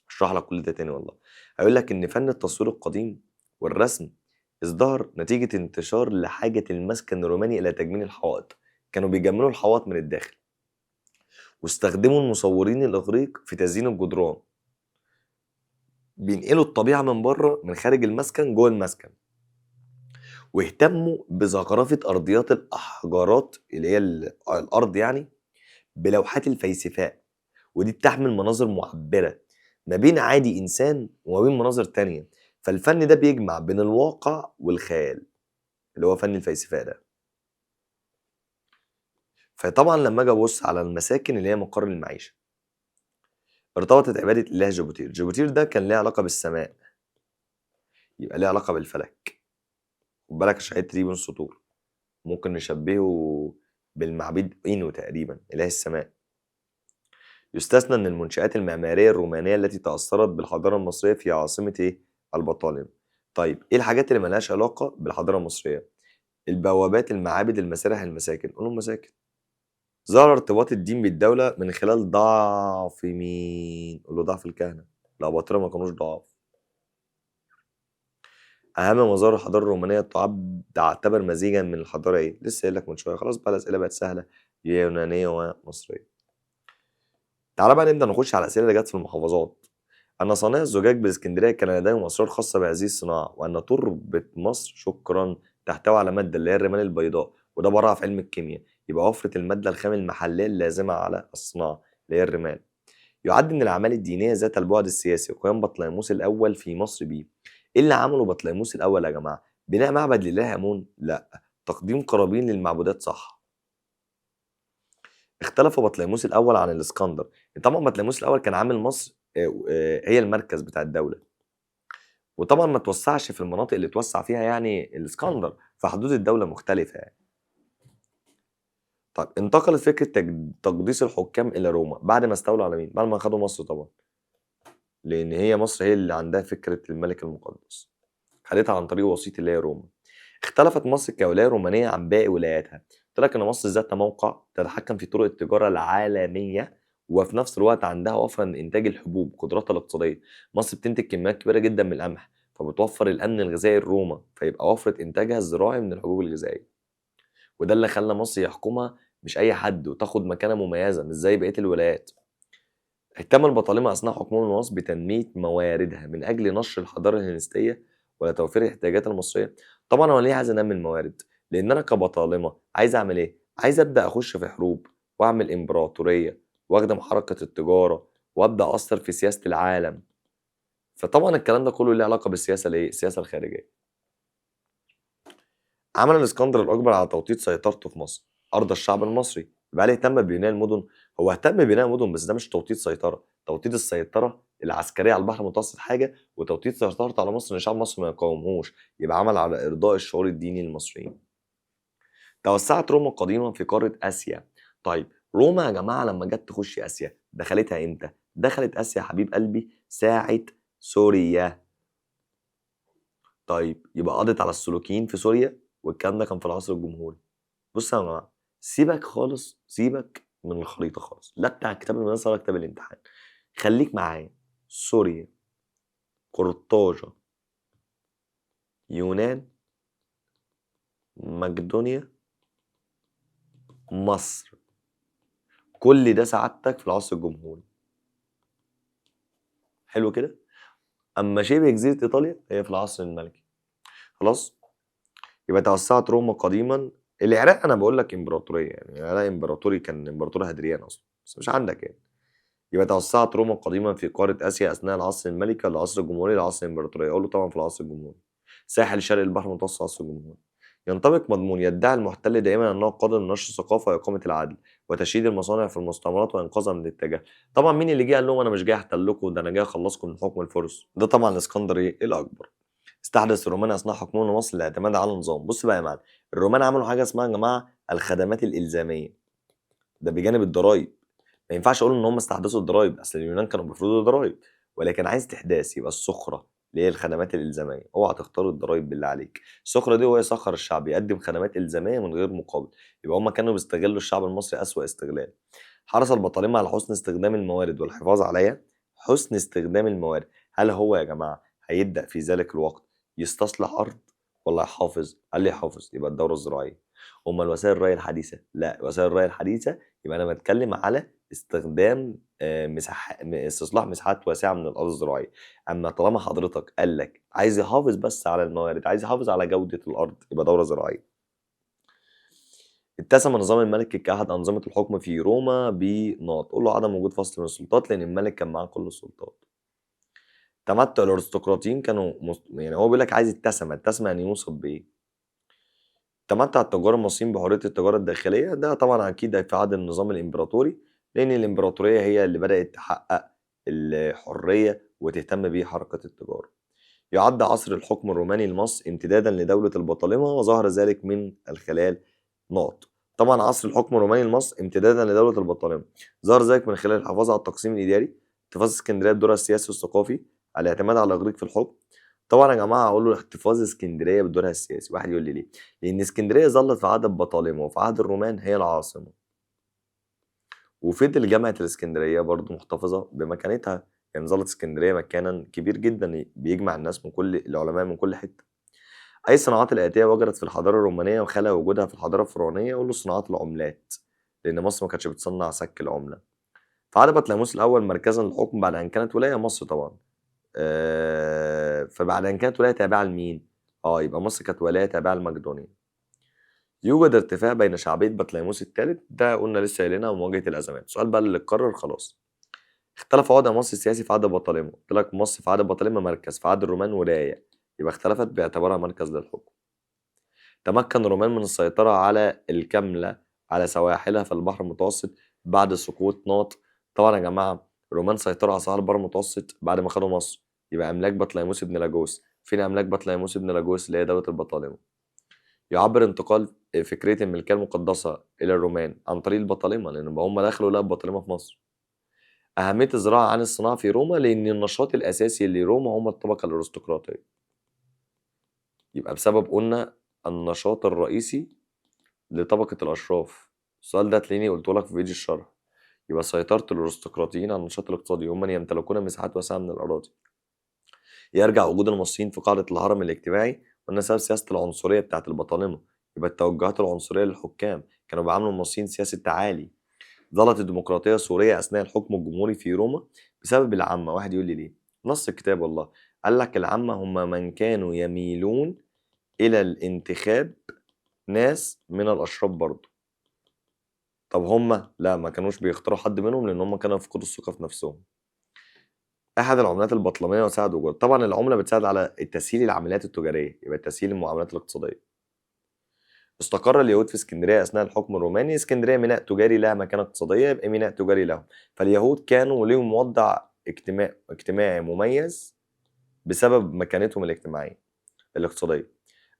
اشرح لك كل ده تاني والله. هيقول لك ان فن التصوير القديم والرسم ازدهر نتيجة انتشار لحاجة المسكن الروماني الى تجميل الحوائط، كانوا بيجملوا الحوائط من الداخل، واستخدموا المصورين الاغريق في تزيين الجدران، بينقلوا الطبيعة من بره من خارج المسكن جوه المسكن، واهتموا بزخرفه ارضيات الاحجارات اللي هي الارض يعني بلوحات الفيسفاء، ودي بتحمل مناظر معبرة ما بين عادي انسان وما بين مناظر تانية. فالفن ده بيجمع بين الواقع والخيال اللي هو فن الفيسفاء ده. فطبعا لما اجي ابص على المساكن اللي هي مقر المعيشة، ارتبطت عباده الاله جوبيتر. جوبيتر ده كان ليه علاقة بالسماء، يبقى ليه علاقة بالفلك. خد بالك عشان الحتة دي بين سطور، ممكن نشبهه بالمعبد اينو تقريبا اله السماء. يستثنى من المنشآت المعمارية الرومانية التي تأثرت بالحضارة المصرية في عاصمة ايه؟ البطالمة. طيب ايه الحاجات اللي ملهاش علاقة بالحضارة المصرية؟ البوابات، المعابد، المسارح، المساكن. قولوا المساكن. ظهر ارتباط الدين بالدولة من خلال ضعف مين؟ قولوا ضعف الكهنة. الأباطرة ما كانوش ضعاف. أهم مظاهر الحضارة الرومانية تعتبر مزيجا من الحضارة إيه؟ لسه قايل لك من شوية، خلاص بقى الأسئلة بقت سهلة، يونانية ومصرية. تعالى بقى نبدأ نخش على الأسئلة اللي جت في المحافظات. أن صنايع الزجاج بالإسكندرية كان لديهم أسرار خاصة بهذه الصناعة، وأن تربة مصر شكرا تحتوي على مادة اللي هي الرمال البيضاء، وده براعة في علم الكيمياء، يبقى وفرة المادة الخام المحلية اللازمة على الصناعة اللي هي الرمال. يعد من الأعمال الدينية ذات البعد السياسي قيام بطليموس الأول في مصر بيه. إيه اللي عمله بطليموس الأول يا جماعة؟ بناء معبد لله آمون؟ لا. تقديم قرابين للمعبودات؟ صح. اختلف بطليموس الأول عن الإسكندر. طبعا بطليموس الأول كان عامل مصر هي المركز بتاع الدولة، وطبعا ما توسعش في المناطق اللي توسع فيها يعني الإسكندر، فحدود الدولة مختلفة يعني. طيب انتقلت فكرة تقديس الحكام إلى روما بعد ما استولوا على مين؟ بعد ما خدوا مصر طبعا، لأن هي مصر هي اللي عندها فكرة الملك المقدس، خدتها عن طريق وسيط اللي هي روما. اختلفت مصر كولاية رومانية عن باقي ولاياتها. قلت لك إن مصر ذات موقع تتحكم في طرق التجارة العالمية، وفي نفس الوقت عندها وفرة من إنتاج الحبوب، قدراتها الاقتصادية. مصر بتنتج كميات كبيرة جدا من القمح، فبتوفر الأمن الغذائي لروما، فيبقى وفرة إنتاجها الزراعي من الحبوب الغذائية. وده اللي خلى مصر يحكمها مش أي حد، وتاخد مكانة مميزة مش زي بقية الولايات. اهتم البطالمة أثناء حكمهم لمصر بتنمية مواردها من أجل نشر الحضارة الهندسية ولتوفير الاحتياجات المصرية. طبعا أنا ليه عايز أنمي الموارد؟ لأن أنا كبطالمة عايز أعمل إيه؟ عايز أبدأ أخش في حروب وأعمل إمبراطورية وأخدم حركة التجارة وأبدأ أثر في سياسة العالم. فطبعا الكلام ده كله له علاقة بالسياسة الإيه؟ السياسة الخارجية. عمل الإسكندر الأكبر على توطيد سيطرته في مصر، أرض الشعب المصري. يبقى عليه اهتم ببناء المدن. هو اهتم ببناء مدن بس ده مش توطيد سيطرة. توطيد السيطرة العسكرية على البحر المتوسط حاجة، وتوطيد سيطرته على مصر إن شعب مصر ما يقاومهوش، يبقى عمل على إرضاء الشعور الديني للمصريين. توسعت روما قديما في قارة آسيا. طيب روما يا جماعة لما جت تخش آسيا دخلتها إمتى؟ دخلت آسيا حبيب قلبي ساعة سوريا. طيب يبقى قضت على السلوكيين في سوريا، والكلام ده كان في العصر الجمهوري. بص يا جماعة، سيبك خالص، سيبك من الخريطة خالص، لا بتاع كتاب المدرسة ولا كتاب الامتحان، خليك معايا. سوريا، قرطاجة، يونان، مقدونيا، مصر، كل ده سعادتك في العصر الجمهوري. حلو كده؟ أما شبه جزيرة إيطاليا هي في العصر الملكي. خلاص؟ يبقى توسعت روما قديما. العراق أنا بقول لك إمبراطورية، يعني العراق إمبراطوري، كان إمبراطور هادريان أصلا، بس مش عندك يعني. يبقى توسعت روما قديما في قارة آسيا أثناء العصر الملكي، العصر الجمهوري، العصر الإمبراطورية. أقول له طبعا في العصر الجمهوري. ساحل شرق البحر المتوسط العصر الجمهوري. ينطبق مضمون يدعي المحتل دائما أنه قادر لنشر الثقافة وإقامة العدل وتشييد المصانع في المستعمرات وإنقاذها من الاتجاه. طبعا مين اللي جه قال لهم أنا مش جاي أحتلكم، ده أنا جاي أخلصكم من حكم الفرس؟ ده طبعا الإسكندر إيه؟ الأكبر. استحدث الرومان أثناء حكمهم لمصر الاعتماد على نظام. بص بقى يا معلم، الرومان عملوا حاجة اسمها يا جماعة الخدمات الإلزامية، ده بجانب الضرايب. ما ينفعش أقول إن هم استحدثوا الضرايب، أصل اليونان كانوا بيفرضوا ضرايب، ولكن عايز استحداث يبقى السخرة اللي هي الخدمات الإلزامية. اوعى تختار الضرايب بالله عليك. السخرة دي هو يسخر الشعب، يقدم خدمات إلزامية من غير مقابل، يبقى هم كانوا بيستغلوا الشعب المصري أسوأ استغلال. حرص البطالمة على حسن استخدام الموارد والحفاظ عليها. حسن استخدام الموارد، هل هو يا جماعة هيبدأ في ذلك الوقت يستصلح أرض ولا يحافظ؟ قال لي يحافظ، يبقى الدورة الزراعية. أمال وسائل الري الحديثة؟ لا، وسائل الري الحديثة يبقى أنا بتكلم على استخدام استصلاح مساحات واسعة من الأرض الزراعية. أما طالما حضرتك قال لك عايز يحافظ بس على الموارد، عايز يحافظ على جودة الأرض، يبقى دورة زراعية. اتسم نظام الملك كأحد أنظمة الحكم في روما بنقط. قول له عدم وجود فصل من السلطات، لأن الملك كان معاه كل السلطات. تمتع الأرستقراطيين كانوا يعني هو بيقول لك عايز اتسم، اتسم يعني يوصف بإيه؟ تمتع التجار المصريين بحرية التجارة الداخلية، ده طبعا أكيد في عهد النظام الإمبراطوري، لأن الإمبراطورية هي اللي بدأت تحقق الحرية وتهتم بحركة التجارة. يعد عصر الحكم الروماني لمصر امتدادا لدولة البطالمة، وظهر ذلك من الخلال نقط. طبعا عصر الحكم الروماني لمصر امتدادا لدولة البطالمة، ظهر ذلك من خلال الحفاظ على التقسيم الإداري، احتفاظ اسكندرية بدورها السياسي والثقافي، على الاعتماد على الإغريق في الحكم. طبعا يا جماعة اقول له احتفاظ اسكندرية بدورها السياسي. واحد يقول لي ليه؟ لان اسكندرية ظلت في عهد البطالمه وفي عهد الرومان هي العاصمة، وفضل جامعه الاسكندرية برضو محتفظة بمكانتها، يعني ظلت اسكندرية مكانا كبير جدا بيجمع الناس من كل العلماء من كل حتة. اي الصناعات الاتية وجدت في الحضارة الرومانية وخلى وجودها في الحضارة الفرعونية؟ اقول له صناعات العملات، لان مصر ما كانتش بتصنع سك العملة. فعاد بطليموس الاول مركزا للحكم بعد ان كانت ولاية مصر طبعا. فبعد ان كانت ولاية تابعه لمين؟ يبقى مصر كانت ولاية تابعه لمقدونيا. يوجد ارتفاع بين شعبية بطليموس الثالث، ده قلنا لسه قايلينها، ومواجهة الازمات. السؤال بقى اللي اتكرر خلاص. اختلف وضع مصر السياسي في عهد بطالمه، قلت لك مصر في عهد بطالمه مركز، في عهد الرومان ولاية، يبقى اختلفت باعتبارها مركز للحكم. تمكن الرومان من السيطرة على الكاملة على سواحلها في البحر المتوسط بعد سقوط ناط. طبعا يا جماعة الرومان سيطروا على سواحل البحر المتوسط بعد ما خدوا مصر، يبقى املاك بطليموس ابن لاجوس. فين املاك بطليموس ابن لاجوس؟ اللي هي دولة البطالمه. يعبر انتقال فكرة الملكية المقدسة الى الرومان عن طريق البطالمه، لان هم دخلوا لقوا البطالمه في مصر. اهمية الزراعة عن الصناعة في روما، لان النشاط الاساسي لروما هم الطبقة الارستقراطيه، يبقى بسبب قلنا النشاط الرئيسي لطبقه الاشراف. السؤال ده تلاقيني قلته لك في فيديو الشرح. يبقى سيطرة الارستقراطيين على النشاط الاقتصادي، هم من يمتلكون مساحات واسعة من الاراضي. يرجع وجود المصريين في قاعدة الهرم الاجتماعي، قلنا سبب سياسة العنصرية بتاعت البطالمة، يبقى التوجهات العنصرية للحكام كانوا بيعاملوا المصريين سياسة تعالي. ظلت الديمقراطية السورية أثناء الحكم الجمهوري في روما بسبب العامة. واحد يقول لي ليه؟ نص الكتاب والله، قال لك العامة هم من كانوا يميلون إلى الانتخاب ناس من الأشراف برضه. طب هم لا، ما كانوش بيختاروا حد منهم لأن هم كانوا يفقدوا الثقة في نفسهم. أحد العملات البطلمية وساعد وجودها. طبعا العملة بتساعد على تسهيل العمليات التجارية، يبقى تسهيل المعاملات الاقتصادية. استقر اليهود في اسكندرية أثناء الحكم الروماني. اسكندرية ميناء تجاري لها مكانة اقتصادية، يبقى ميناء تجاري لهم. فاليهود كانوا لهم وضع اجتماعي مميز بسبب مكانتهم الاجتماعية الاقتصادية.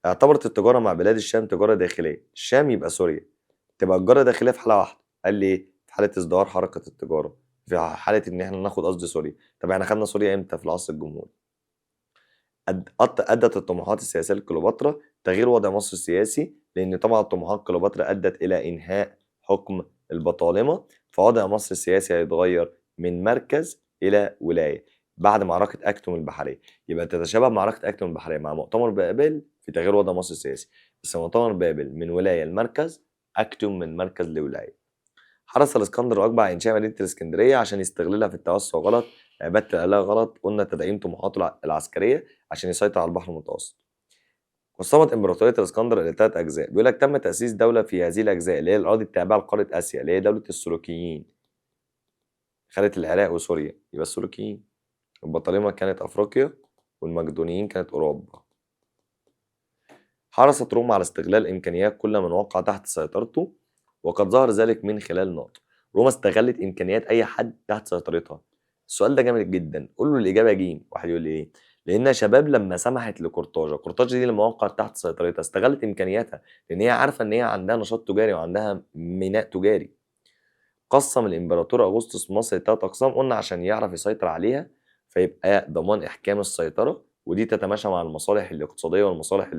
اعتبرت التجارة مع بلاد الشام تجارة داخلية. الشام يبقى سوريا، تبقى التجارة داخلية في حالة واحدة. قال لي إيه؟ في حالة ازدهار حركة التجارة، في حالة إن إحنا ناخد قصدي سوريا. طب إحنا خدنا سوريا إمتى؟ في العصر الجمهوري. أدت الطموحات السياسية لكليوباترا تغيير وضع مصر السياسي، لأن طبعا طموحات كليوباترا أدت إلى إنهاء حكم البطالمة، فوضع مصر السياسي هيتغير من مركز إلى ولاية بعد معركة أكتوم البحرية. يبقى تتشابه معركة أكتوم البحرية مع مؤتمر بابل في تغيير وضع مصر السياسي، بس مؤتمر بابل من ولاية لمركز، أكتوم من مركز لولاية. حرص الاسكندر الأكبر على إنشاء مدينة الإسكندرية عشان يستغلها في التوسع غلط، عبادة الآلهة غلط، قلنا تدعيم طموحاته العسكرية عشان يسيطر على البحر المتوسط. قسمت إمبراطورية الإسكندر إلى 3 أجزاء. بيقول لك تم تأسيس دولة في هذه الأجزاء اللي هي الأراضي التابعة لقارة آسيا، اللي هي دولة السلوكيين، خدت العراق وسوريا، يبقى السلوكيين. البطالمة كانت أفريقيا، والمقدونيين كانت أوروبا. حرصت روما على استغلال إمكانيات كل من وقع تحت سيطرته، وقد ظهر ذلك من خلال نقط. روما استغلت إمكانيات أي حد تحت سيطرتها. السؤال ده جامد جدا، قول له الإجابة جيم. واحد يقول لي إيه؟ لأن يا شباب لما سمحت لقرطاجة، قرطاجة دي لما وقعت تحت سيطرتها استغلت إمكانياتها، لأن هي عارفة إن هي عندها نشاط تجاري وعندها ميناء تجاري. قسم الإمبراطور أغسطس مصر لثلاث أقسام، قلنا عشان يعرف يسيطر عليها فيبقى ضمان إحكام السيطرة، ودي تتماشى مع المصالح الاقتصادية والمصالح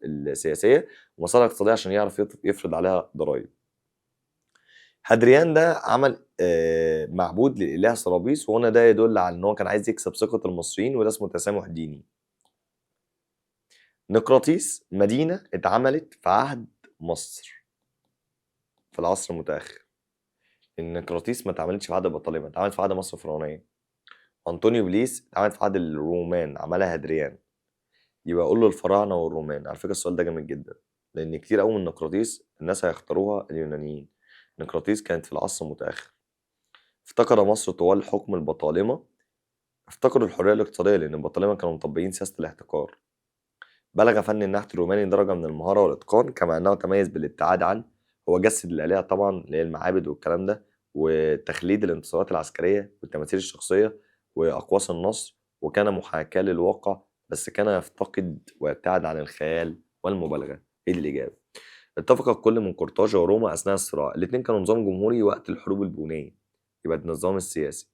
السياسية، والمصالح الاقتصادية عشان يعرف يفرض عليها ضرائب. هادريان ده عمل معبود للإله سرابيس، وهنا ده يدل على إن هو كان عايز يكسب ثقة المصريين، وده اسمه تسامح ديني. نقراطيس مدينة اتعملت في عهد مصر في العصر المتأخر. النقراطيس ما اتعملتش في عهد البطالمة، اتعملت في عهد مصر الفرعونية. أنطونيو بليس اتعملت في عهد الرومان، عملها هادريان. يبقى أقول له الفراعنة والرومان. على فكرة السؤال ده جامد جدا، لأن كتير أوي من النقراطيس الناس هيختاروها اليونانيين. نقراطيس كانت في العصر المتأخر. افتقر مصر طوال حكم البطالمة، افتقروا الحرية الاقتصادية لأن البطالمة كانوا مطبقين سياسة الاحتكار. بلغ فن النحت الروماني درجة من المهارة والإتقان، كما أنه تميز بالابتعاد عن، هو جسد الآلهة طبعا اللي هي المعابد والكلام ده، وتخليد الانتصارات العسكرية والتماثيل الشخصية وأقواس النصر، وكان محاكاة للواقع بس كان يفتقد ويبتعد عن الخيال والمبالغة. إيه الإجابة؟ اتفق الكل من قرطاج وروما أثناء الصراع، الاتنين كانوا نظام جمهوري وقت الحروب البونية، يبقى النظام السياسي.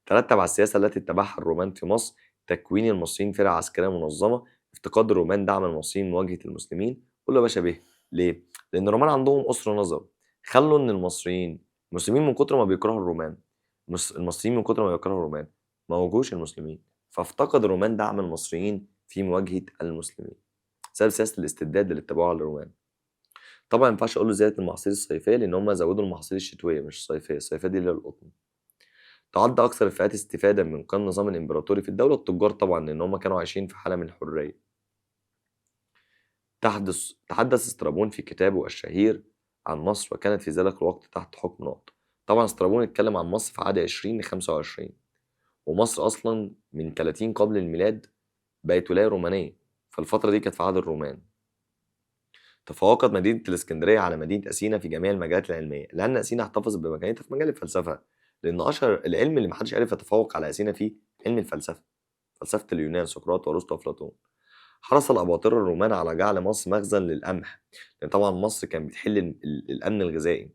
ترتب على السياسة التي اتبعها الرومان في مصر تكوين المصريين فرقة عسكرية منظمة، افتقاد الرومان دعم المصريين مواجهة المسلمين. قول له يا باشا به، ليه؟ لأن الرومان عندهم قصر نظر، خلوا إن المسلمين من كتر ما بيكرهوا الرومان، المصريين من كتر ما بيكرهوا الرومان ما واجهوش المسلمين، فافتقد الرومان دعم المصريين في مواجهة المسلمين بسبب سياسة الاستبداد اللي اتبعوها الرومان. طبعا ما ينفعش اقول له زيادة المحاصيل الصيفية لأن هم زودوا المحاصيل الشتوية مش الصيفية، الصيفية دي اللي هي القطن. تعد أكثر الفئات استفادة من قيام النظام الإمبراطوري في الدولة التجار طبعا، لأن هم كانوا عايشين في حالة من الحرية. تحدث استرابون في كتابه الشهير عن مصر، وكانت في ذلك الوقت تحت حكم نقط. طبعا استرابون اتكلم عن مصر في عهد 20 ل 25، ومصر أصلا من 30 قبل الميلاد بقت ولاية رومانية، فالفترة دي كانت في عهد الرومان. تفوقت مدينة الإسكندرية على مدينة أثينا في جميع المجالات العلمية، لأن أثينا احتفظت بمكانتها في مجال الفلسفة، لأن أشهر العلم اللي محدش عرف يتفوق على أثينا فيه علم الفلسفة، فلسفة اليونان، سقراط وأرسطو وأفلاطون. حرص الأباطرة الرومان على جعل مصر مخزن للقمح، لأن طبعا مصر كانت بتحل الأمن الغذائي.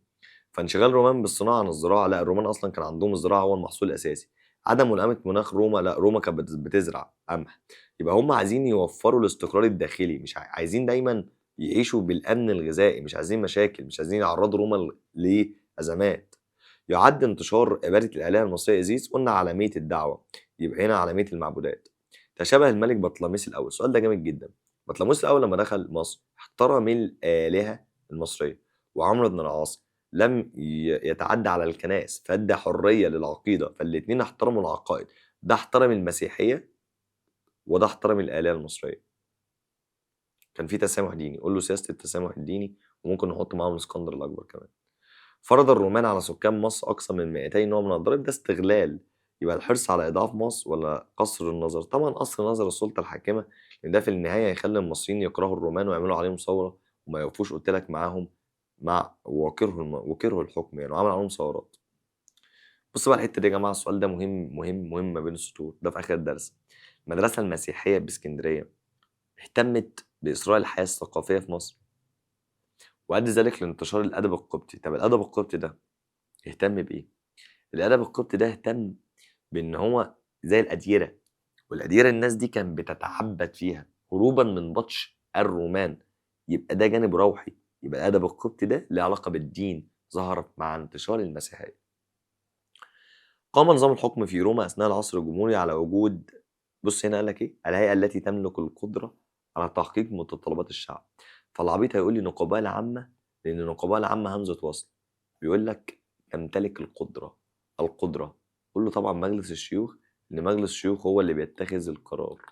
فانشغال الرومان بالصناعة عن الزراعة، لا الرومان أصلا كان عندهم الزراعة هو المحصول الأساسي. عدم ملائمة مناخ روما، لا روما كانت بتزرع قمح. يبقى هم عايزين يوفروا الاستقرار الداخلي، مش عايزين دايما يعيشوا بالأمن الغذائي، مش عايزين مشاكل، مش عايزين يعرضوا روما لأزمات. يعد انتشار عبادة الآلهة المصرية إيزيس، قلنا عالمية الدعوة، يبقى هنا عالمية المعبودات. تشابه الملك بطليموس الأول، السؤال ده جامد جدا. بطليموس الأول لما دخل مصر احترم الآلهة المصرية، وعمرو بن العاص لم يتعدى على الكنائس، فادى حرية للعقيدة، فالاتنين احترموا العقائد، ده احترم المسيحية وده احترم الآلهة المصرية. كان في تسامح ديني، قول له سياسة التسامح الديني، وممكن نحط معاهم الاسكندر الأكبر كمان. فرض الرومان على سكان مصر أكثر من 200 نوع من الضرائب، ده استغلال. يبقى الحرص على إضعاف مصر ولا قصر النظر؟ طبعا قصر نظر السلطة الحاكمة، لأن ده في النهاية هيخلي المصريين يكرهوا الرومان ويعملوا عليهم ثورة وما يقفوش قلت لك معاهم مع وكرهوا الحكم يعني، وعملوا عليهم ثورات. بص بقى الحتة دي يا جماعة، السؤال ده مهم مهم مهم ما بين السطور، ده في آخر الدرس. المدرسة المسيحية باسكندرية اهتمت بإثراء الحياة الثقافية في مصر، وأدى ذلك لانتشار الأدب القبطي. طب الأدب القبطي ده اهتم بإيه؟ الأدب القبطي ده اهتم بإن هو زي الأديرة، والأديرة الناس دي كان بتتعبد فيها هروبا من بطش الرومان، يبقى ده جانب روحي. يبقى الأدب القبطي ده له علاقة بالدين، ظهرت مع انتشار المسيحية. قام نظام الحكم في روما أثناء العصر الجمهوري على وجود، بص هنا قال لك إيه؟ الهيئة التي تملك القدرة على تحقيق متطلبات الشعب. فالعبيط هيقول لي نقباء العامة، لأن النقباء العامة همزة وصل، بيقول لك تمتلك القدرة، القدرة. قول له طبعا مجلس الشيوخ، إن مجلس الشيوخ هو اللي بيتخذ القرار.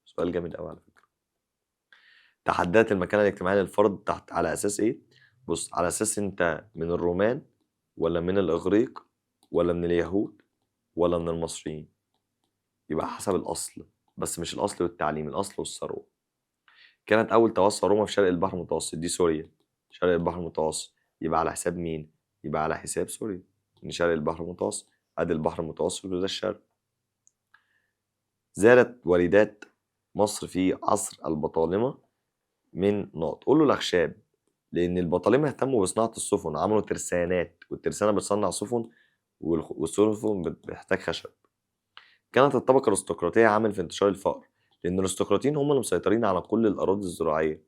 سؤال جامد قوي على فكرة. تحددت المكانة الاجتماعية للفرد تحت على أساس إيه؟ بص، على أساس أنت من الرومان ولا من الإغريق ولا من اليهود ولا من المصريين، يبقى حسب الأصل، بس مش الأصل والتعليم، الأصل والثروة. كانت أول توسع روما في شرق البحر المتوسط، دي سوريا، شرق البحر المتوسط، يبقى على حساب مين؟ يبقى على حساب سوريا، من شرق البحر المتوسط، أدي البحر المتوسط وده الشرق. زادت واردات مصر في عصر البطالمة من نقط، قول له الأخشاب، لأن البطالمة اهتموا بصناعة السفن، عملوا ترسانات، والترسانة بتصنع سفن، والسفن بتحتاج خشب. كانت الطبقة الارستقراطية عامل في انتشار الفقر، لأن الارستقراطيين هم اللي مسيطرين على كل الأراضي الزراعية،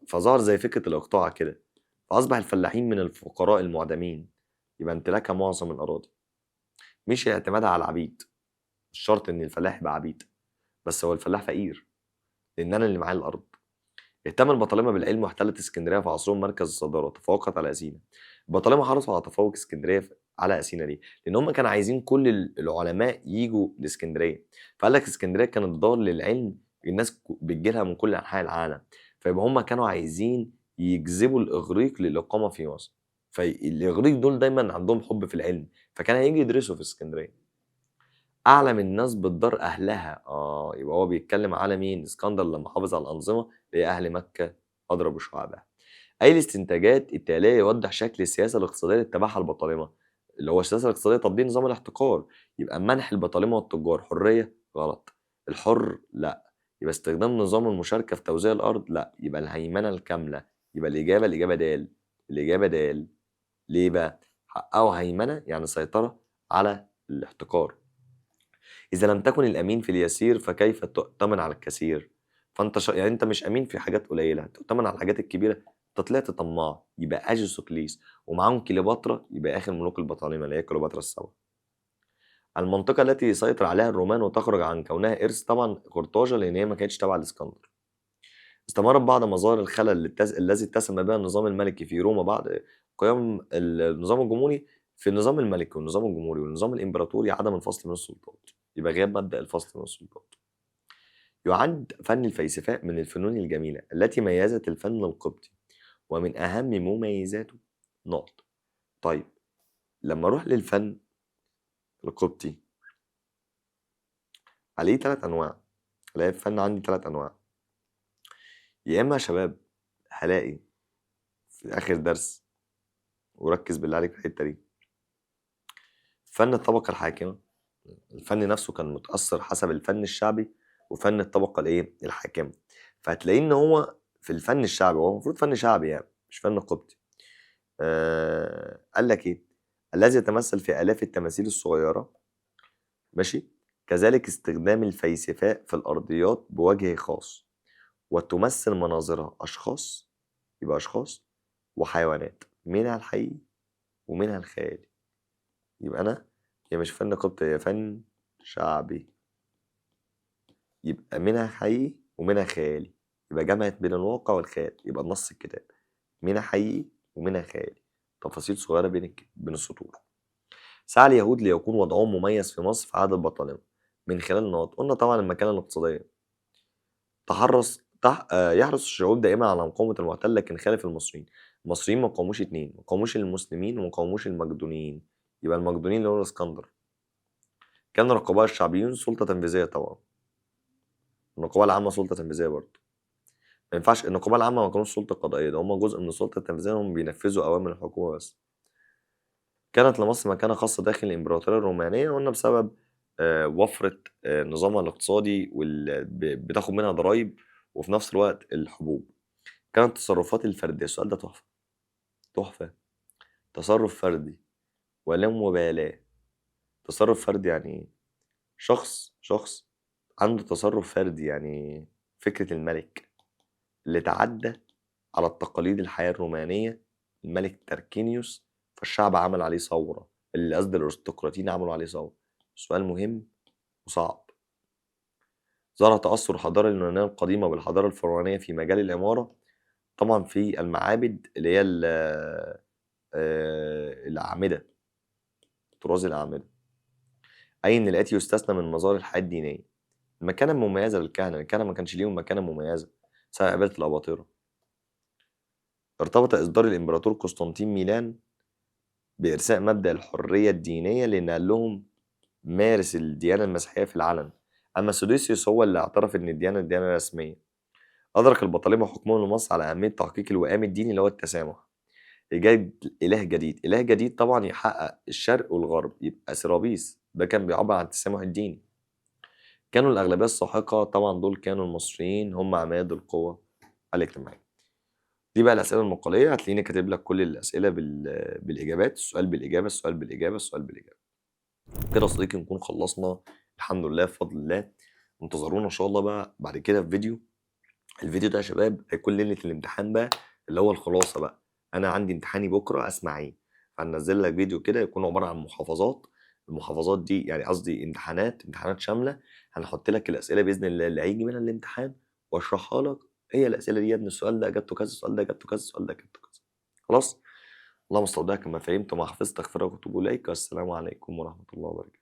فظهر زي فكرة الإقطاع كده، فأصبح الفلاحين من الفقراء المعدمين، يبقى امتلاكها معظم الأراضي، مش اعتمادها على العبيد. مش شرط إن الفلاح يبقى عبيد، بس هو الفلاح فقير لأن أنا اللي معايا الأرض. اهتم البطالمة بالعلم واحتلت اسكندرية في عصرهم مركز الصدارة، تفوقت على أثينا. البطالمة حرصوا على تفوق اسكندرية على أثينا ليه؟ لأن هم كانوا عايزين كل العلماء يجوا لاسكندرية، فقال لك اسكندرية كانت دار للعلم، الناس بتجيلها من كل أنحاء العالم، فيبقى هم كانوا عايزين يجذبوا الإغريق للإقامة في مصر، فالإغريق دول دايما عندهم حب في العلم، فكان هيجي يدرسوا في اسكندرية. أعلم الناس بالدار أهلها، يبقى هو بيتكلم على مين؟ اسكندر لما حافظ على الأنظمة اللي هي أهل مكة أضربوا شعابها. أي الاستنتاجات التالية يوضح شكل السياسة الاقتصادية اللي اتبعها البطالمة، اللي هو السياسة الاقتصادية تطبيق نظام الاحتكار، يبقى منح البطالمة والتجار حرية غلط، الحر لا، يبقى استخدام نظام المشاركة في توزيع الأرض لا، يبقى الهيمنة الكاملة، يبقى الإجابة د، الإجابة د. ليه بقى؟ حققوا هيمنة يعني سيطرة على الاحتكار. إذا لم تكن الأمين في اليسير فكيف تؤتمن على الكثير؟ فأنت يعني أنت مش أمين في حاجات قليلة، تؤتمن على الحاجات الكبيرة، أنت طلعت طماع، يبقى أجيسوكليس، ومعاهم كليوباترا، يبقى آخر ملوك البطالمة اللي هي كليوباترا السبعة. المنطقة التي يسيطر عليها الرومان وتخرج عن كونها إرث طبعا قرطاجة، لأن هي ما كانتش تبع الإسكندر. استمرت بعض مظاهر الخلل الذي اتسم بها النظام الملكي في روما بعد قيام النظام الجمهوري. في النظام الملكي والنظام الجمهوري والنظام الإمبراطوري عدم الفصل من السلطات، يبقى غياب مبدأ الفصل من السلطات. يعد فن الفيسفاء من الفنون الجميلة التي ميزت الفن القبطي، ومن أهم مميزاته نقط. طيب لما أروح للفن القبطي عليه 3 أنواع، ألاقي الفن عندي 3 أنواع. يا إما يا شباب هلاقي في آخر درس، وركز بالله عليك في الحتة دي، فن الطبقة الحاكمة، الفن نفسه كان متأثر حسب الفن الشعبي وفن الطبقة الإيه؟ الحاكمة. فهتلاقيه إن هو في الفن الشعبي، هو المفروض فن شعبي يعني مش فن قبطي. قال لك إيه؟ الذي يتمثل في آلاف التماثيل الصغيرة، ماشي، كذلك استخدام الفيسفاء في الأرضيات بوجه خاص، وتمثل مناظرها أشخاص، يبقى أشخاص وحيوانات، منها الحقيقي ومنها الخيالي. يبقى أنا هي مش فن قبطي، هي فن شعبي، يبقى منها حقيقي ومنها خيالي، يبقى جمعت بين الواقع والخيال، يبقى نص الكتاب منها حقيقي ومنها خيالي، تفاصيل صغيرة بين السطور. سعى اليهود ليكون وضعهم مميز في مصر في عهد البطالمة من خلال النقط. قلنا طبعا المكانة الاقتصادية، يحرص الشعوب دائما على مقاومة المحتل، لكن خالف المصريين. المصريين ما قاوموش اتنين، ما قاوموش المسلمين وما قاوموش المقدونيين، يبقى المقدونيين اللي هو الاسكندر. كان الرقباء الشعبيون سلطة تنفيذية، طبعا النقباء العامة سلطة تنفيذية برضه، ما ينفعش النقباء العامة ما كانوش سلطة قضائية، ده هم جزء من السلطة التنفيذية، هم بينفذوا أوامر الحكومة بس. كانت لمصر مكانة خاصة داخل الإمبراطورية الرومانية، قلنا بسبب وفرة نظامها الاقتصادي بتاخد منها ضرايب وفي نفس الوقت الحبوب. كانت التصرفات الفردية، السؤال ده تحفة تحفة، تصرف فردي ولا مبالاة. تصرف فردي يعني إيه؟ شخص عنده تصرف فردي، يعني فكرة الملك اللي تعدى على التقاليد الحياة الرومانية، الملك تركينيوس، فالشعب عمل عليه ثورة، اللي قصدي الأرستقراطيين عملوا عليه ثورة. سؤال مهم وصعب. ظهر تأثر الحضارة اليونانية القديمة بالحضارة الفرعونية في مجال العمارة، طبعا في المعابد اللي هي الأعمدة، طراز الأعمدة. أي إن الآتي يستثنى من مظاهر الحياة الدينية. المكانة المميزة للكهنة، الكهنة ما كانش ليهم مكانة مميزة بسبب عبادة الأباطرة. ارتبط إصدار الإمبراطور قسطنطين ميلان بإرساء مبدأ الحرية الدينية، لأن قال لهم مارس الديانة المسيحية في العلن. أما سوديسيوس هو اللي اعترف إن الديانة ديانة رسمية. أدرك البطالمة حكمهم لمصر على أهمية تحقيق الوئام الديني اللي هو التسامح. إيجاد إله جديد، إله جديد طبعا يحقق الشرق والغرب، يبقى سيرابيس، ده كان بيعبر عن التسامح الديني. كانوا الأغلبية الساحقة طبعا دول كانوا المصريين، هم عماد القوة الاجتماعية. دي بقى الأسئلة المقالية، هتلاقيني كاتب لك كل الأسئلة بالإجابات، السؤال بالإجابة، السؤال بالإجابة، السؤال بالإجابة. كده يا صديقي نكون خلصنا الحمد لله بفضل الله. انتظرونا ان شاء الله بقى بعد كده في فيديو. الفيديو ده يا شباب هيكون ليلة الامتحان بقى، اللي هو الخلاصة بقى. انا عندي امتحاني بكره اسمع ايه، فهنزل لك فيديو كده يكون عبارة عن محافظات. المحافظات دي يعني قصدي امتحانات، امتحانات شاملة. هنحط لك الاسئلة باذن الله اللي هيجي منها الامتحان واشرحها لك. هي الاسئلة دي يا ابني، السؤال ده اجابته كذا، السؤال ده اجابته كذا، السؤال ده اجابته كذا. خلاص؟ اللهم استودعك ما فهمت وما حفظت، اغفرك واتوب اليك، والسلام عليكم ورحمة الله وبركاته.